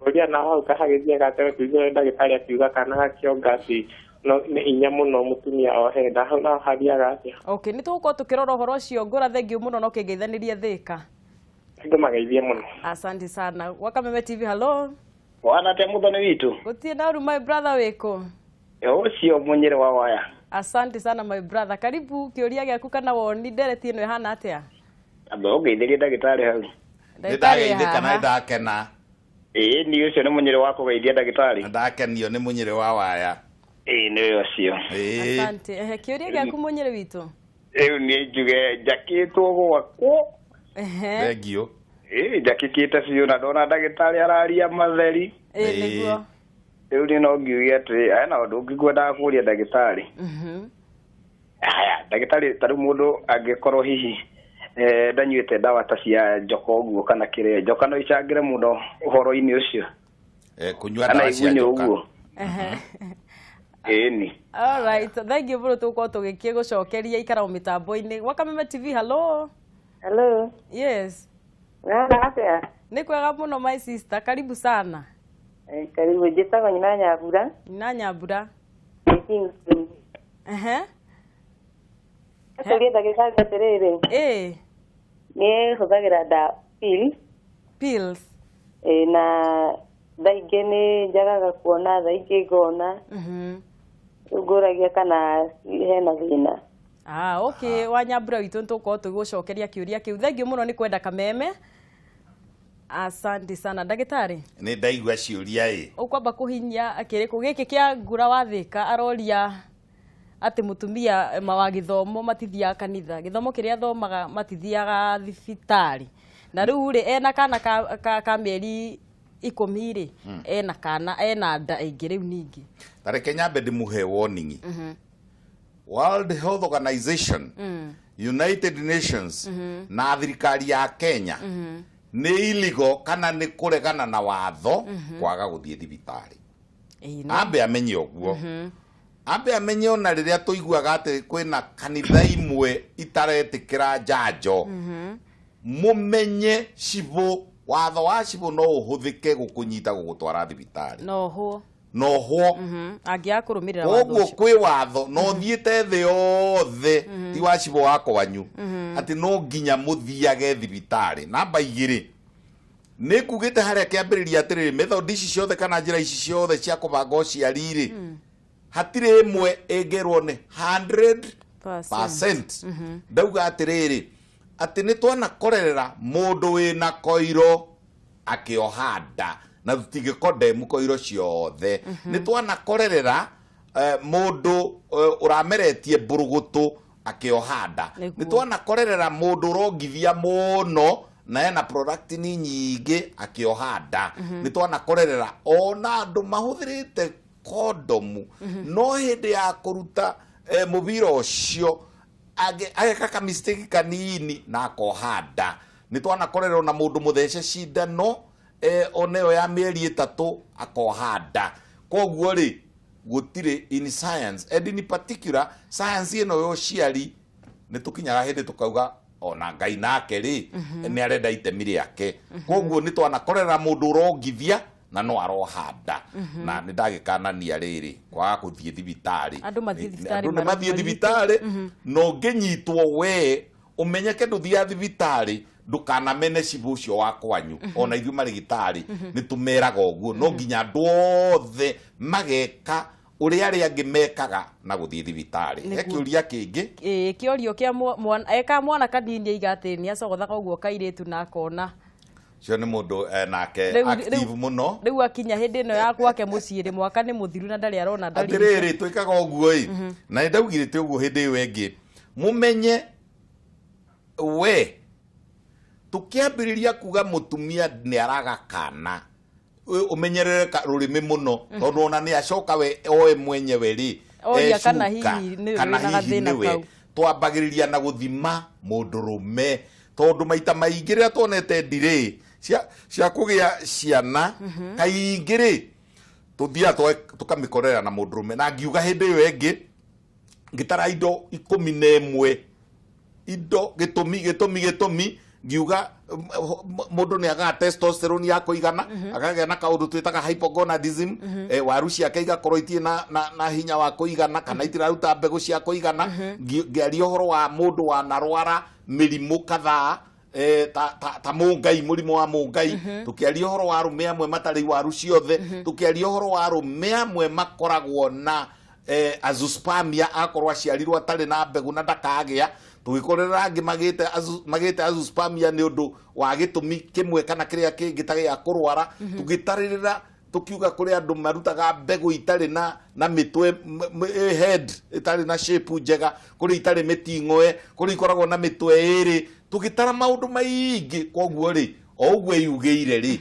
Ũria na hau kahagĩthiaga atĩa, tũigue ndagĩtarĩ akiuga kana gakĩonga atĩ no nĩ hinya mũno mũtumia ohe nda, hau naho hathiaga atĩa? Okay, nĩ tũgũkorwo tũkĩrora ũhoro ũcio. Ngũra, thengiũ mũno na ũkĩngeithanĩria Thĩka. Ngũmageithie mũno. Asante sana. Gwa Kameme TV, hello. Wana atĩa Mũthoni witũ? Gũtirĩ na ũru my brother, wĩkũ? Ũcio mũnyĩrĩ wa waya. Asante sana my brother. Karibu, kĩũria gĩaku kana woni ndereti ĩno ĩhana atĩa? Amba ũngeithĩrie ndagĩtarĩ hau. Nĩ ndageithĩka na ndakena. Ĩĩ ni ũcio nĩ mũnyĩrĩ wa kũgeithia ndagĩtarĩ. Ndakenio nĩ mũnyĩrĩ wa waya. Ĩĩ nĩwe ũcio. Asante. Kĩũria gĩaku mũnyĩrĩ witũ. Rĩu niĩ njuge njakĩtwo gwakwo. Thengiũ. Ĩĩ njakĩkĩte biũ na ndona ndagĩtarĩ araria matheri. Ĩĩ nĩguo. Rĩu niĩ no ngiuge atĩ hena ũndũ ũngĩ ngwendaga kũũria ndagĩtarĩ. Haya ndagĩtarĩ, ta rĩu mũndũ angĩkorwo hihi ndanyuĩte ndawa ta cia njoka ũguo kana kĩrĩa, njoka no icangĩre mũno ũhoro-inĩ ũcio. Kũnyua ndawa cia njoka. Ĩni. All right, thank you mũno, tũgũkorwo tũgĩkĩgũcokeria ikara mĩtambo-inĩ. Gwa Kameme TV, hello. Hello. Yes. Atĩa? Nĩ kwega mũno my sister, karibu sana. Karibu, njĩtagwo Nyina Nyambura. Nyina Nyambura. Kũria ndagĩtarĩ atĩrĩrĩ. Ĩĩ. Niĩ hũthagĩra ndawa pills. Ĩĩ, na thaa ingĩ nĩ njagaga kuona, thaa ingĩ ngona. Rĩu ngũragia kana hena thĩna. Ah, okay, wa Nyambura witũ nĩtũgũkorwo tũgĩgũcokeria kĩũria kĩu. Thengiũ mũno nĩ kwenda Kameme. Asante sana ndagĩtarĩ. Nĩ ndaigua ciũria ĩ. Ũkwamba kũhinyia kĩrĩkũ gĩkĩ kĩa Ngura wa Thĩka aroria atĩ mũtumia wa gĩthomo matithiaga kanitha, gĩthomo kĩrĩa athomaga matithiaga thibitarĩ, na rĩu rĩ ena kana ka mĩeri 10 rĩ, ena kana ena nda ĩngĩ rĩu ningĩ. Ta reke nyambe ndĩmũhe warning. World Health Organization, United Nations na thirikari ya Kenya nĩ illegal kana nĩ kũregana na watho kwaga gũthiĩ thibitarĩ. Ambe amenye ũguo. Ambe amenye ona rĩrĩa tũiguaga atĩ kwĩna kanitha imwe itaretĩkĩra njanjo, mũmenye cibũ, watho wa cibũ no ũhũthĩke gũkũnyita gũgũtwara thibitarĩ. No Nohwo. Angĩaga kũrũmĩrĩra watho Koguo ũcio. kwĩ watho no thiĩte thĩ yothe ti wa cibũ wa kwanyu atĩ no nginya mũthiage thibitarĩ. Namba 2 nĩ kugĩte harĩa kĩambĩrĩria atĩrĩrĩ, method ici ciothe kana njĩra ici ciothe cia kũbanga ũciari rĩ, hatirĩ ĩmwe ĩngĩrwo nĩ 100%. Ndauga atĩrĩrĩ, atĩ nĩ twanakorerera mũndũ wĩna koiro akĩoha nda, na tũtingĩkondemu koiro ciothe. Nĩ twanakorerera mũndũ ũrameretie mbũrũgũtũ akĩoha nda. Nĩ twanakorerera mũndũ ũrongithia mũno na ena prolactin nyingĩ akĩoha nda. Nĩ twanakorerera ona andũ mahũthĩrĩte kondomu no hĩndĩ ya kũruta mũbira ũcio ageka ka mistake kanini na akoha nda. Nĩ twanakorerera ona mũndũ mũthece cindano oneyo ya mĩeri 3 akoha nda. Koguo rĩ gũtirĩ in science and in particular science ĩno ya ũciari nĩ tũkinyaga hĩndĩ tũkauga ona Ngai nake rĩ nĩ arenda itemi rĩake. Koguo nĩ twanakorera mũndũ ũrongithia na no aroha nda. Na nĩ ndagĩkanania rĩrĩ kwaga gũthiĩ thibitarĩ. Andũ mathiĩ thibitarĩ, andũ nĩ mathiĩ thibitarĩ, na ũngĩnyitwo we ũmenyeke ndũthiaga thibitarĩ, ndũkanamene cibũ ũcio wa kwanyu. Ona ithuĩ marĩgĩtarĩ nĩ tũmeraga ũguo, no nginya andũ othe mageka ũrĩa arĩa angĩ mekaga na gũthiĩ thibitarĩ. He kĩũria kĩngĩ? Ĩĩ, kĩũrio kĩa eka mwana kanini aiga atĩ nĩ acogothaga ũguo kairĩtu na akona. Ũcio nĩ mũndũ nake active mũno. Rĩu akinya hĩndĩ ĩno ya gwake mũciĩ rĩ, mwaka nĩ mũthiru na ndarĩ arona ndarĩ. Atĩrĩrĩ, twĩkaga ũguo ĩ, na nĩ ndaugire ũguo hĩndĩ ĩyo ĩngĩ, mũmenye we tukiambĩrĩria kuga mũtumia nĩ araga kana, ũmenyerere rũrĩmĩ mũno, tondũ ona nĩ acoka we oe mwenyewe rĩ, oria kana hihi nĩ we. Twambagĩrĩria na gũthima mũndũrũme, tondũ maita maingĩ rĩrĩa tuonete ndirĩ cia kũgĩa ciana kaingĩ rĩ tũthiaga tũkamĩkorera na mũndũrũme. Na ngiuga hĩndĩ ĩyo ĩngĩ ngĩtara indo 11 indo gĩtũmi ngiuga mũndũ nĩ agaga testosterone ya kũigana, akagĩa na kaũndũ twĩtaga hypogonadism, waru ciake igakorwo itirĩ na hinya wa kũigana kana itiraruta mbegũ cia kũigana. Ngĩaria ũhoro wa mũndũ wanarwara mĩrimũ kadhaa ta mũngai, mũrimũ wa mũngai. Tũkĩaria ũhoro wa arũme amwe matarĩ waru ciothe. Tũkĩaria ũhoro wa arũme amwe makoragwo na azoospermia akorwo aciarirwo atarĩ na mbegũ na ndakagĩa. Tũgĩkorera angĩ magĩte azoospermia nĩ ũndũ wa gĩtũmi kĩmwe kana kĩrĩa kĩngĩ ta gĩa kũrwara. Tũgĩtarĩrĩra tukiuga kũrĩ andũ marutaga mbegũ itarĩ na mĩtwe head itarĩ na shape njega, kũrĩ itarĩ mĩting'oe, kũrĩ ikoragwo na mĩtwe ĩrĩ. Tũgĩtara maũndũ maingĩ. Koguo rĩ, o ũguo yugĩire rĩ,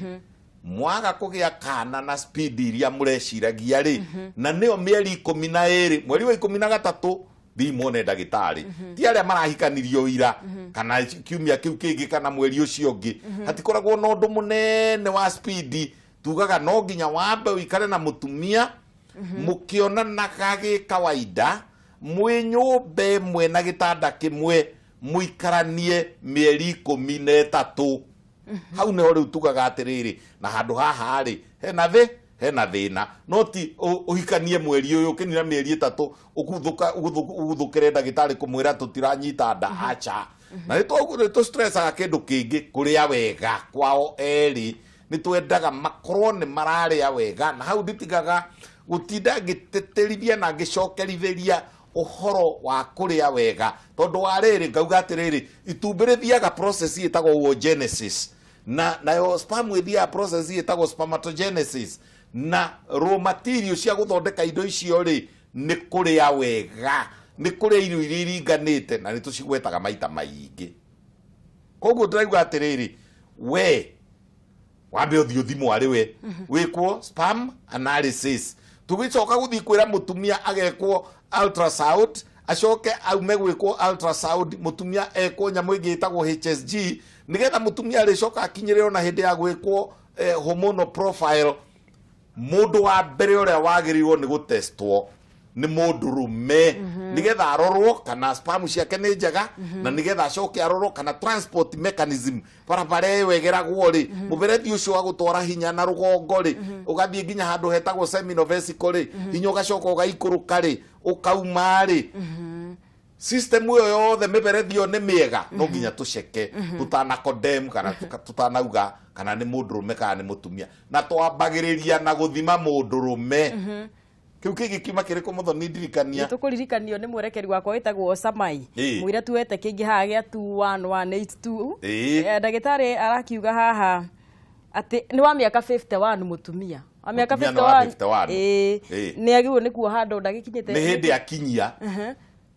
mwaga kũgĩa kana na speed iria mũreciragia rĩ, na nĩyo mĩeri 12, mweri wa 13 thiĩ muone ndagĩtarĩ. Ti arĩa marahikanirio ira kana kiumia kĩu kĩngĩ kana mweri ũcio ũngĩ, hatikoragwo na ũndũ mũnene wa speed. Tugaga no nginya wambe ũikare na mũtumia mũkĩonanaga gĩ kawaida, mwĩ nyũmba ĩmwe na gĩtanda kĩmwe, mũikaranie mĩeri 13. Hau nĩho rĩu tugaga atĩrĩrĩ, na handũ haha rĩ hena thĩna. No ti ũhikanie mweri ũyũ ũkĩnina mĩeri 3 ũguthũkĩre ndagĩtarĩ kũmwĩra tũtiranyita nda, acha. Na nĩ tũ-stressaga kĩndũ kĩngĩ, kũrĩa wega kwao erĩ. Nĩ twendaga makorwo nĩ mararĩa wega, na hau nditigaga gũtinda ngĩtĩtĩrithia na ngĩcokerithĩria ũhoro wa kũrĩa wega, tondũ wa rĩrĩ ngauga atĩrĩrĩ, itumbĩ rĩthiaga process ĩtagwo oogenesis, na nayo sperm ĩthiaga process ĩtagwo spermatogenesis, na raw material cia gũthondeka indo icio rĩ nĩ kũrĩa wega, nĩ kũrĩa irio iria iringanĩte, na nĩ tũcigwetaga maita maingĩ. Koguo ndĩrauga atĩrĩrĩ, we wambe ũthiĩ ũthimwo arĩ we wĩkwo sperm analysis, tũgĩcoka gũthiĩ kwĩra mũtumia agekwo ultrasound, acoke aume gwĩkwo ultrasound, mũtumia ekwo nyamũ ĩngĩ ĩtagwo HSG, nĩgetha mũtumia arĩcoka akinyĩre ona hĩndĩ ya gwĩkwo hormonal profile. Mũndũ wa mbere ũrĩa wagĩrĩirwo nĩ gũtestwo nĩ mũndũrũme, nĩgetha arorwo kana sperm ciake nĩ njega, na nĩgetha acoke arorwo kana transport mechanism barabara ĩyo ĩgeragwo rĩ, mũberethi ũcio wa gũtwara hinya na rũgongo rĩ, ũgathiĩ nginya handũ hetagwo seminal vesicle rĩ, hinya ũgacoka ũgaikũrũka rĩ, ũkauma rĩ. System ĩyo yothe mĩberethi ĩyo nĩ mĩega, no nginya tũceke tũtana condemn kana tũtanauga kana nĩ mũndũrũme kana nĩ mũtumia. Na twambagĩrĩria na gũthima mũndũrũme. Kĩu kĩngĩ kiuma kĩrĩkũ Mũthoni ndirikania? Nĩtũkũririkanio nĩ mwerekeri wakwa wĩtagwo Samai. Mũira tuwete kĩngĩ haha gĩa 21182. Ndagĩtarĩ arakiuga haha atĩ nĩ wa mĩaka 51 mũtumia. Wa mĩaka 51. Nĩ agĩrĩirwo nĩ kuoha nda ndagĩkinyĩte. Nĩ hĩndĩ akinyia.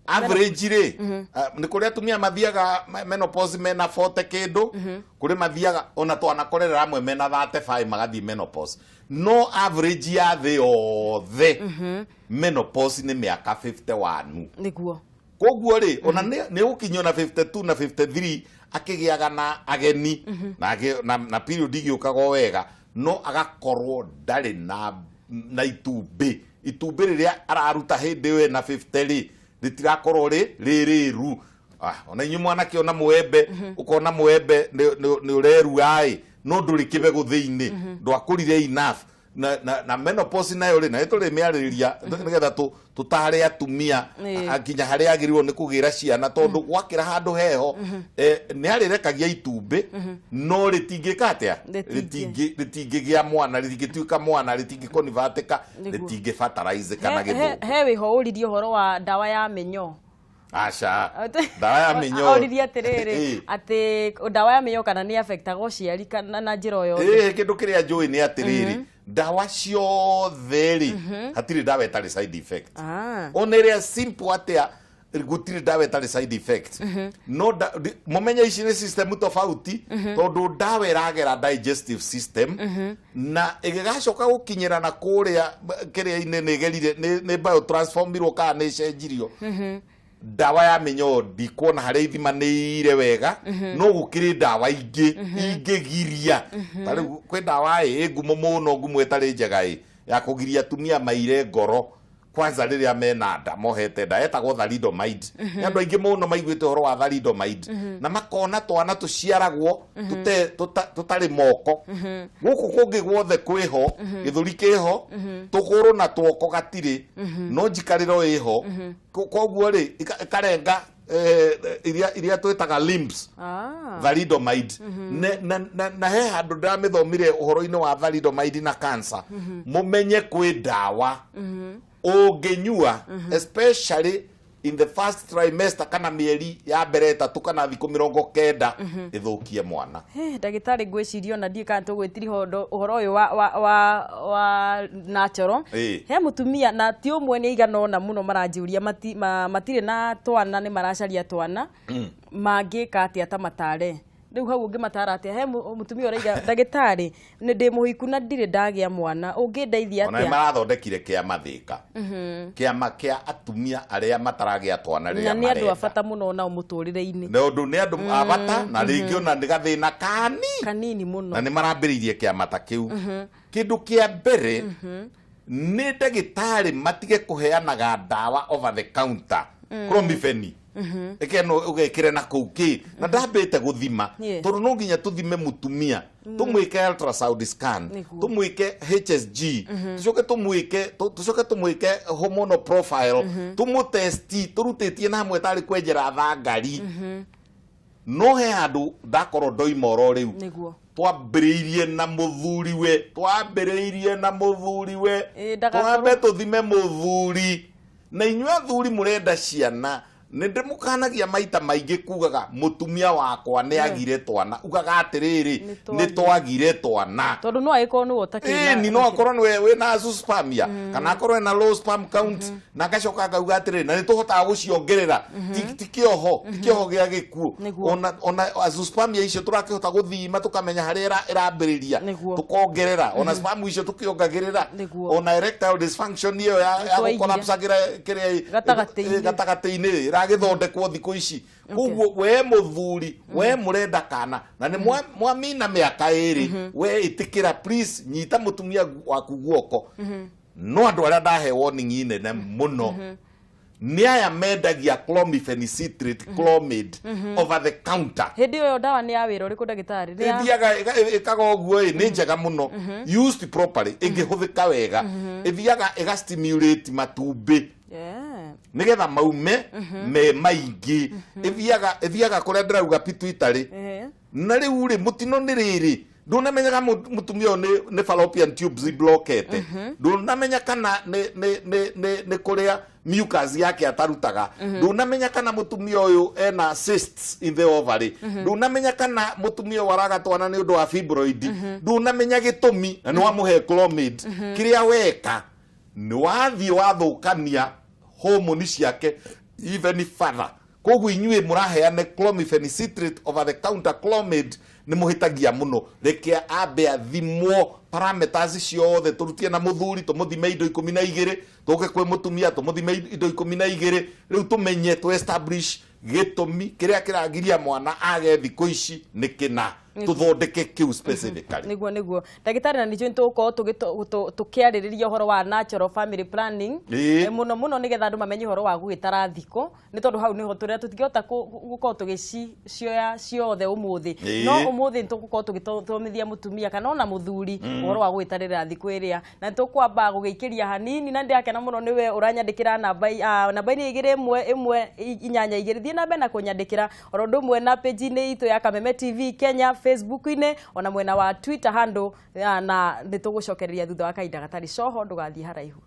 Average rĩ, nĩ kũrĩ atumia mathiaga menopause mena 40 kĩndũ, kũrĩ mathiaga ona twanakorerera amwe mena 35 magathiĩ menopause. No average ya thĩ yothe menopause nĩ mĩaka 51. Nĩguo. Koguo rĩ, ona nĩ gũkinyio na 52 na 53 akĩgĩaga na ageni na period igĩũkaga wega, no agakorwo ndarĩ na itumbĩ. Itumbĩ rĩrĩa araruta hĩndĩ ĩyo ena 50 rĩ, rĩtirakorwo rĩ rĩrĩru. Ona inyuĩ mwanake ona mwembe, ũkona mwembe nĩ ũrerua ĩ, no ndũrĩ kĩbegũ thĩinĩ, ndwakũrire enough. Na menopause nayo rĩ, na nĩtũrĩmĩarĩrĩria nĩgetha tũtare atumia nginya harĩa agĩrĩirwo nĩ kũgĩra ciana, tondũ gwakĩra handũ heho nĩ arĩrekagia itumbĩ, no rĩtingĩka atĩa, rĩtingĩgĩa mwana, rĩtingĩtuĩka mwana, rĩtingĩconvertĩka, rĩtingĩfertilize kana gĩthũngũ. He wĩho ũririe ũhoro wa ndawa ya mĩnyoo. Aca, ndawa ya mĩnyoo. Oririe atĩrĩrĩ, atĩ ndawa ya mĩnyoo kana nĩ affectaga ũciari kana na njĩra o yothe. Kĩndũ kĩrĩa njũĩ nĩ atĩrĩrĩ, ndawa ciothe rĩ, hatirĩ ndawa ĩtarĩ side effect. Ona ĩrĩa simple atĩa, gũtirĩ ndawa ĩtarĩ side effect. No mũmenye ici nĩ system tofauti, tondũ ndawa ĩragera digestive system, na ĩgĩgacoka gũkinyĩra na kũrĩa kĩrĩa-inĩ nĩ ĩgerire, nĩ biotransformirwo kana nĩ ĩcenjirio. Ndawa ya mĩnyoo ndikuona harĩa ithimanĩire wega, no gũkĩrĩ ndawa ingĩ ingĩgiria. Ta rĩu kwĩ ndawa ĩ ngumo mũno, ngumo ĩtarĩ njega ĩ, ya kũgiria atumia maire ngoro kwanza rĩrĩa mena nda, mohete nda, etagwo thalidomide. Nĩ andũ aingĩ mũno maiguĩte ũhoro wa thalidomide, na makona twana tũciaragwo tũtarĩ moko. Gũkũ kũngĩ guothe kwĩho, gĩthũri kĩho, tũgũrũ na tuoko gatirĩ, no njikarĩro ĩho. Koguo rĩ, ĩkarenga iria twĩtaga limbs, thalidomide. Na he handũ ndĩramĩthomire ũhoro-inĩ wa thalidomide na cancer. Mũmenye kwĩ ndawa Ũngĩnyua especially in the first trimester kana mĩeri ya mbere 3 kana thikũ 90 ĩthũkie mwana. Ndagĩtarĩ ngwĩciria ona ndiĩ kana tũgwĩtiriho ũhoro ũyũ wa natural. He mũtumia na ti ũmwe nĩ aigana ũna mũno maranjũria matirĩ na twana nĩ maracaria twana mangĩka atĩa ta matare. Rĩu hau ũngĩmatara atĩa? He mũtumia ũraiga ndagĩtarĩ nĩ ndĩ mũhiku na ndirĩ ndagĩa mwana ũngĩndeithia atĩa? Ona nĩ marathondekire kĩama Thĩka. Kĩama kĩa atumia arĩa mataragĩa twana rĩrĩa marenda. Na nĩ andũ a bata mũno nao mũtũrĩre-inĩ. Nĩ ũndũ nĩ andũ a bata na rĩngĩ ona nĩ gathĩna kanini mũno. Na nĩ marambĩrĩirie kĩama ta kĩu. Kĩndũ kĩa mbere nĩ ndagĩtarĩ matige kũheanaga ndawa over the counter. Clomiphene. Ĩkeno ũgekĩre na kũu kĩ na ndambĩte gũthima tondũ no nginya tũthime mũtumia tũmwĩke ultrasound scan tũmwĩke HSG tũcoke tũmwĩke hormonal profile tũmũtesti tũrutĩtie na hamwe tarĩ kwenjera thangari. No he handũ ndakorwo ndoima oro rĩu twambĩrĩirie na mũthuriwe twambe tũthime mũthuri na inyuĩ athuri mũrenda ciana. Nĩ ndĩmũkanagia maita maingĩ kugaga mũtumia wakwa nĩ agire twana ugaga atĩrĩrĩ nĩ twagire twana tondũ no agĩkorwo nĩwe ũtakĩrĩ na no akorwo nĩwe wĩna azoospermia kana akorwo ena low sperm count na ngacoka ngauga atĩrĩrĩ na nĩ tũhotaga gũciongerera ti kĩoho gĩa gĩkuũ ona azoospermia icio tũrakĩhota gũthima tũkamenya harĩa ĩrambĩrĩria tũkongerera ona sperm icio tũkĩongagĩrĩra ona erectile dysfunction ĩyo ya gũkolapsagĩra kĩrĩa gatagatĩ-inĩ gĩthondekwo thikũ ici. Koguo we mũthuri we mũrenda kana na nĩ mwamina mĩaka 2 we ĩtĩkĩra please nyita mũtumia waku guoko. No andũ arĩa ndahe warning nene mũno nĩ aya mendagia clomiphene citrate clomid over the counter. Hĩndĩ ĩyo ndawa nĩ ya wĩra ũrĩkũ ndagĩtarĩ? Ĩthiaga ĩkaga ũguo ĩ nĩ njega mũno used properly ĩngĩhũthĩka wega ĩthiaga ĩgastimulate matumbĩ nigetha maume me maingĩ ĩthiaga kũrĩa ndĩrauga pituitary na rĩu rĩ mũtino nĩ rĩrĩ ndũnamenyaga mũtumia ũyũ nĩ fallopian tubes blockete ndũnamenya kana nĩ kũrĩa mucus yake atarutaga ndũnamenya kana mũtumia ũyũ ena cysts in the ovary ndũnamenya kana mũtumia ũyũ araga twana nĩ ũndũ wa fibroid ndũnamenya gĩtũmi na nĩ wamũhe clomid kĩrĩa weka nĩ wathiĩ wathũkania hormone ciake even further. Koguo inyuĩ mũraheane clomiphene citrate over the counter clomid nĩ mũhĩtagia mũno. Reke ambe athimwo parameters ciothe tũrutie na mũthuri tũmũthime indo 12 tũke kwĩ mũtumia tũmũthime indo 12 rĩu tũmenye tũ establish gĩtũmi kĩrĩa kĩragiria mwana age thikũ ici nĩ kĩna tũthondeke kĩu specifically. Nĩguo ndagĩtarĩ na nĩcio tũgũkorwo tũkĩarĩrĩria ũhoro wa natural family planning mũno mũno nĩgetha andũ mamenye ũhoro wa gũgĩtara thikũ nĩ tondũ hau nĩho tũrĩa tũtingĩhota gũkorwo tũgĩcioya ciothe ũmũthĩ no ũmũthĩ nĩtũgũkorwo tũgĩthomithia mũtumia kana ona mũthuri ũhoro wa gũgĩtarĩra thikũ ĩrĩa na nĩtũkwamba gũgĩikĩria hanini na ndĩrakena mũno nĩwe ũranyandĩkĩra namba-inĩ 2 1 1 8 2 thiĩ na mbere na kũnyandĩkĩra oro ũndũ ũmwe na page-inĩ itũ ya Kameme TV Kenya Facebook-inĩ ona mwena wa Twitter handle na nĩtũgũcokereria thutha wa kahinda gatarĩ coho ndũgathiĩ haraihu.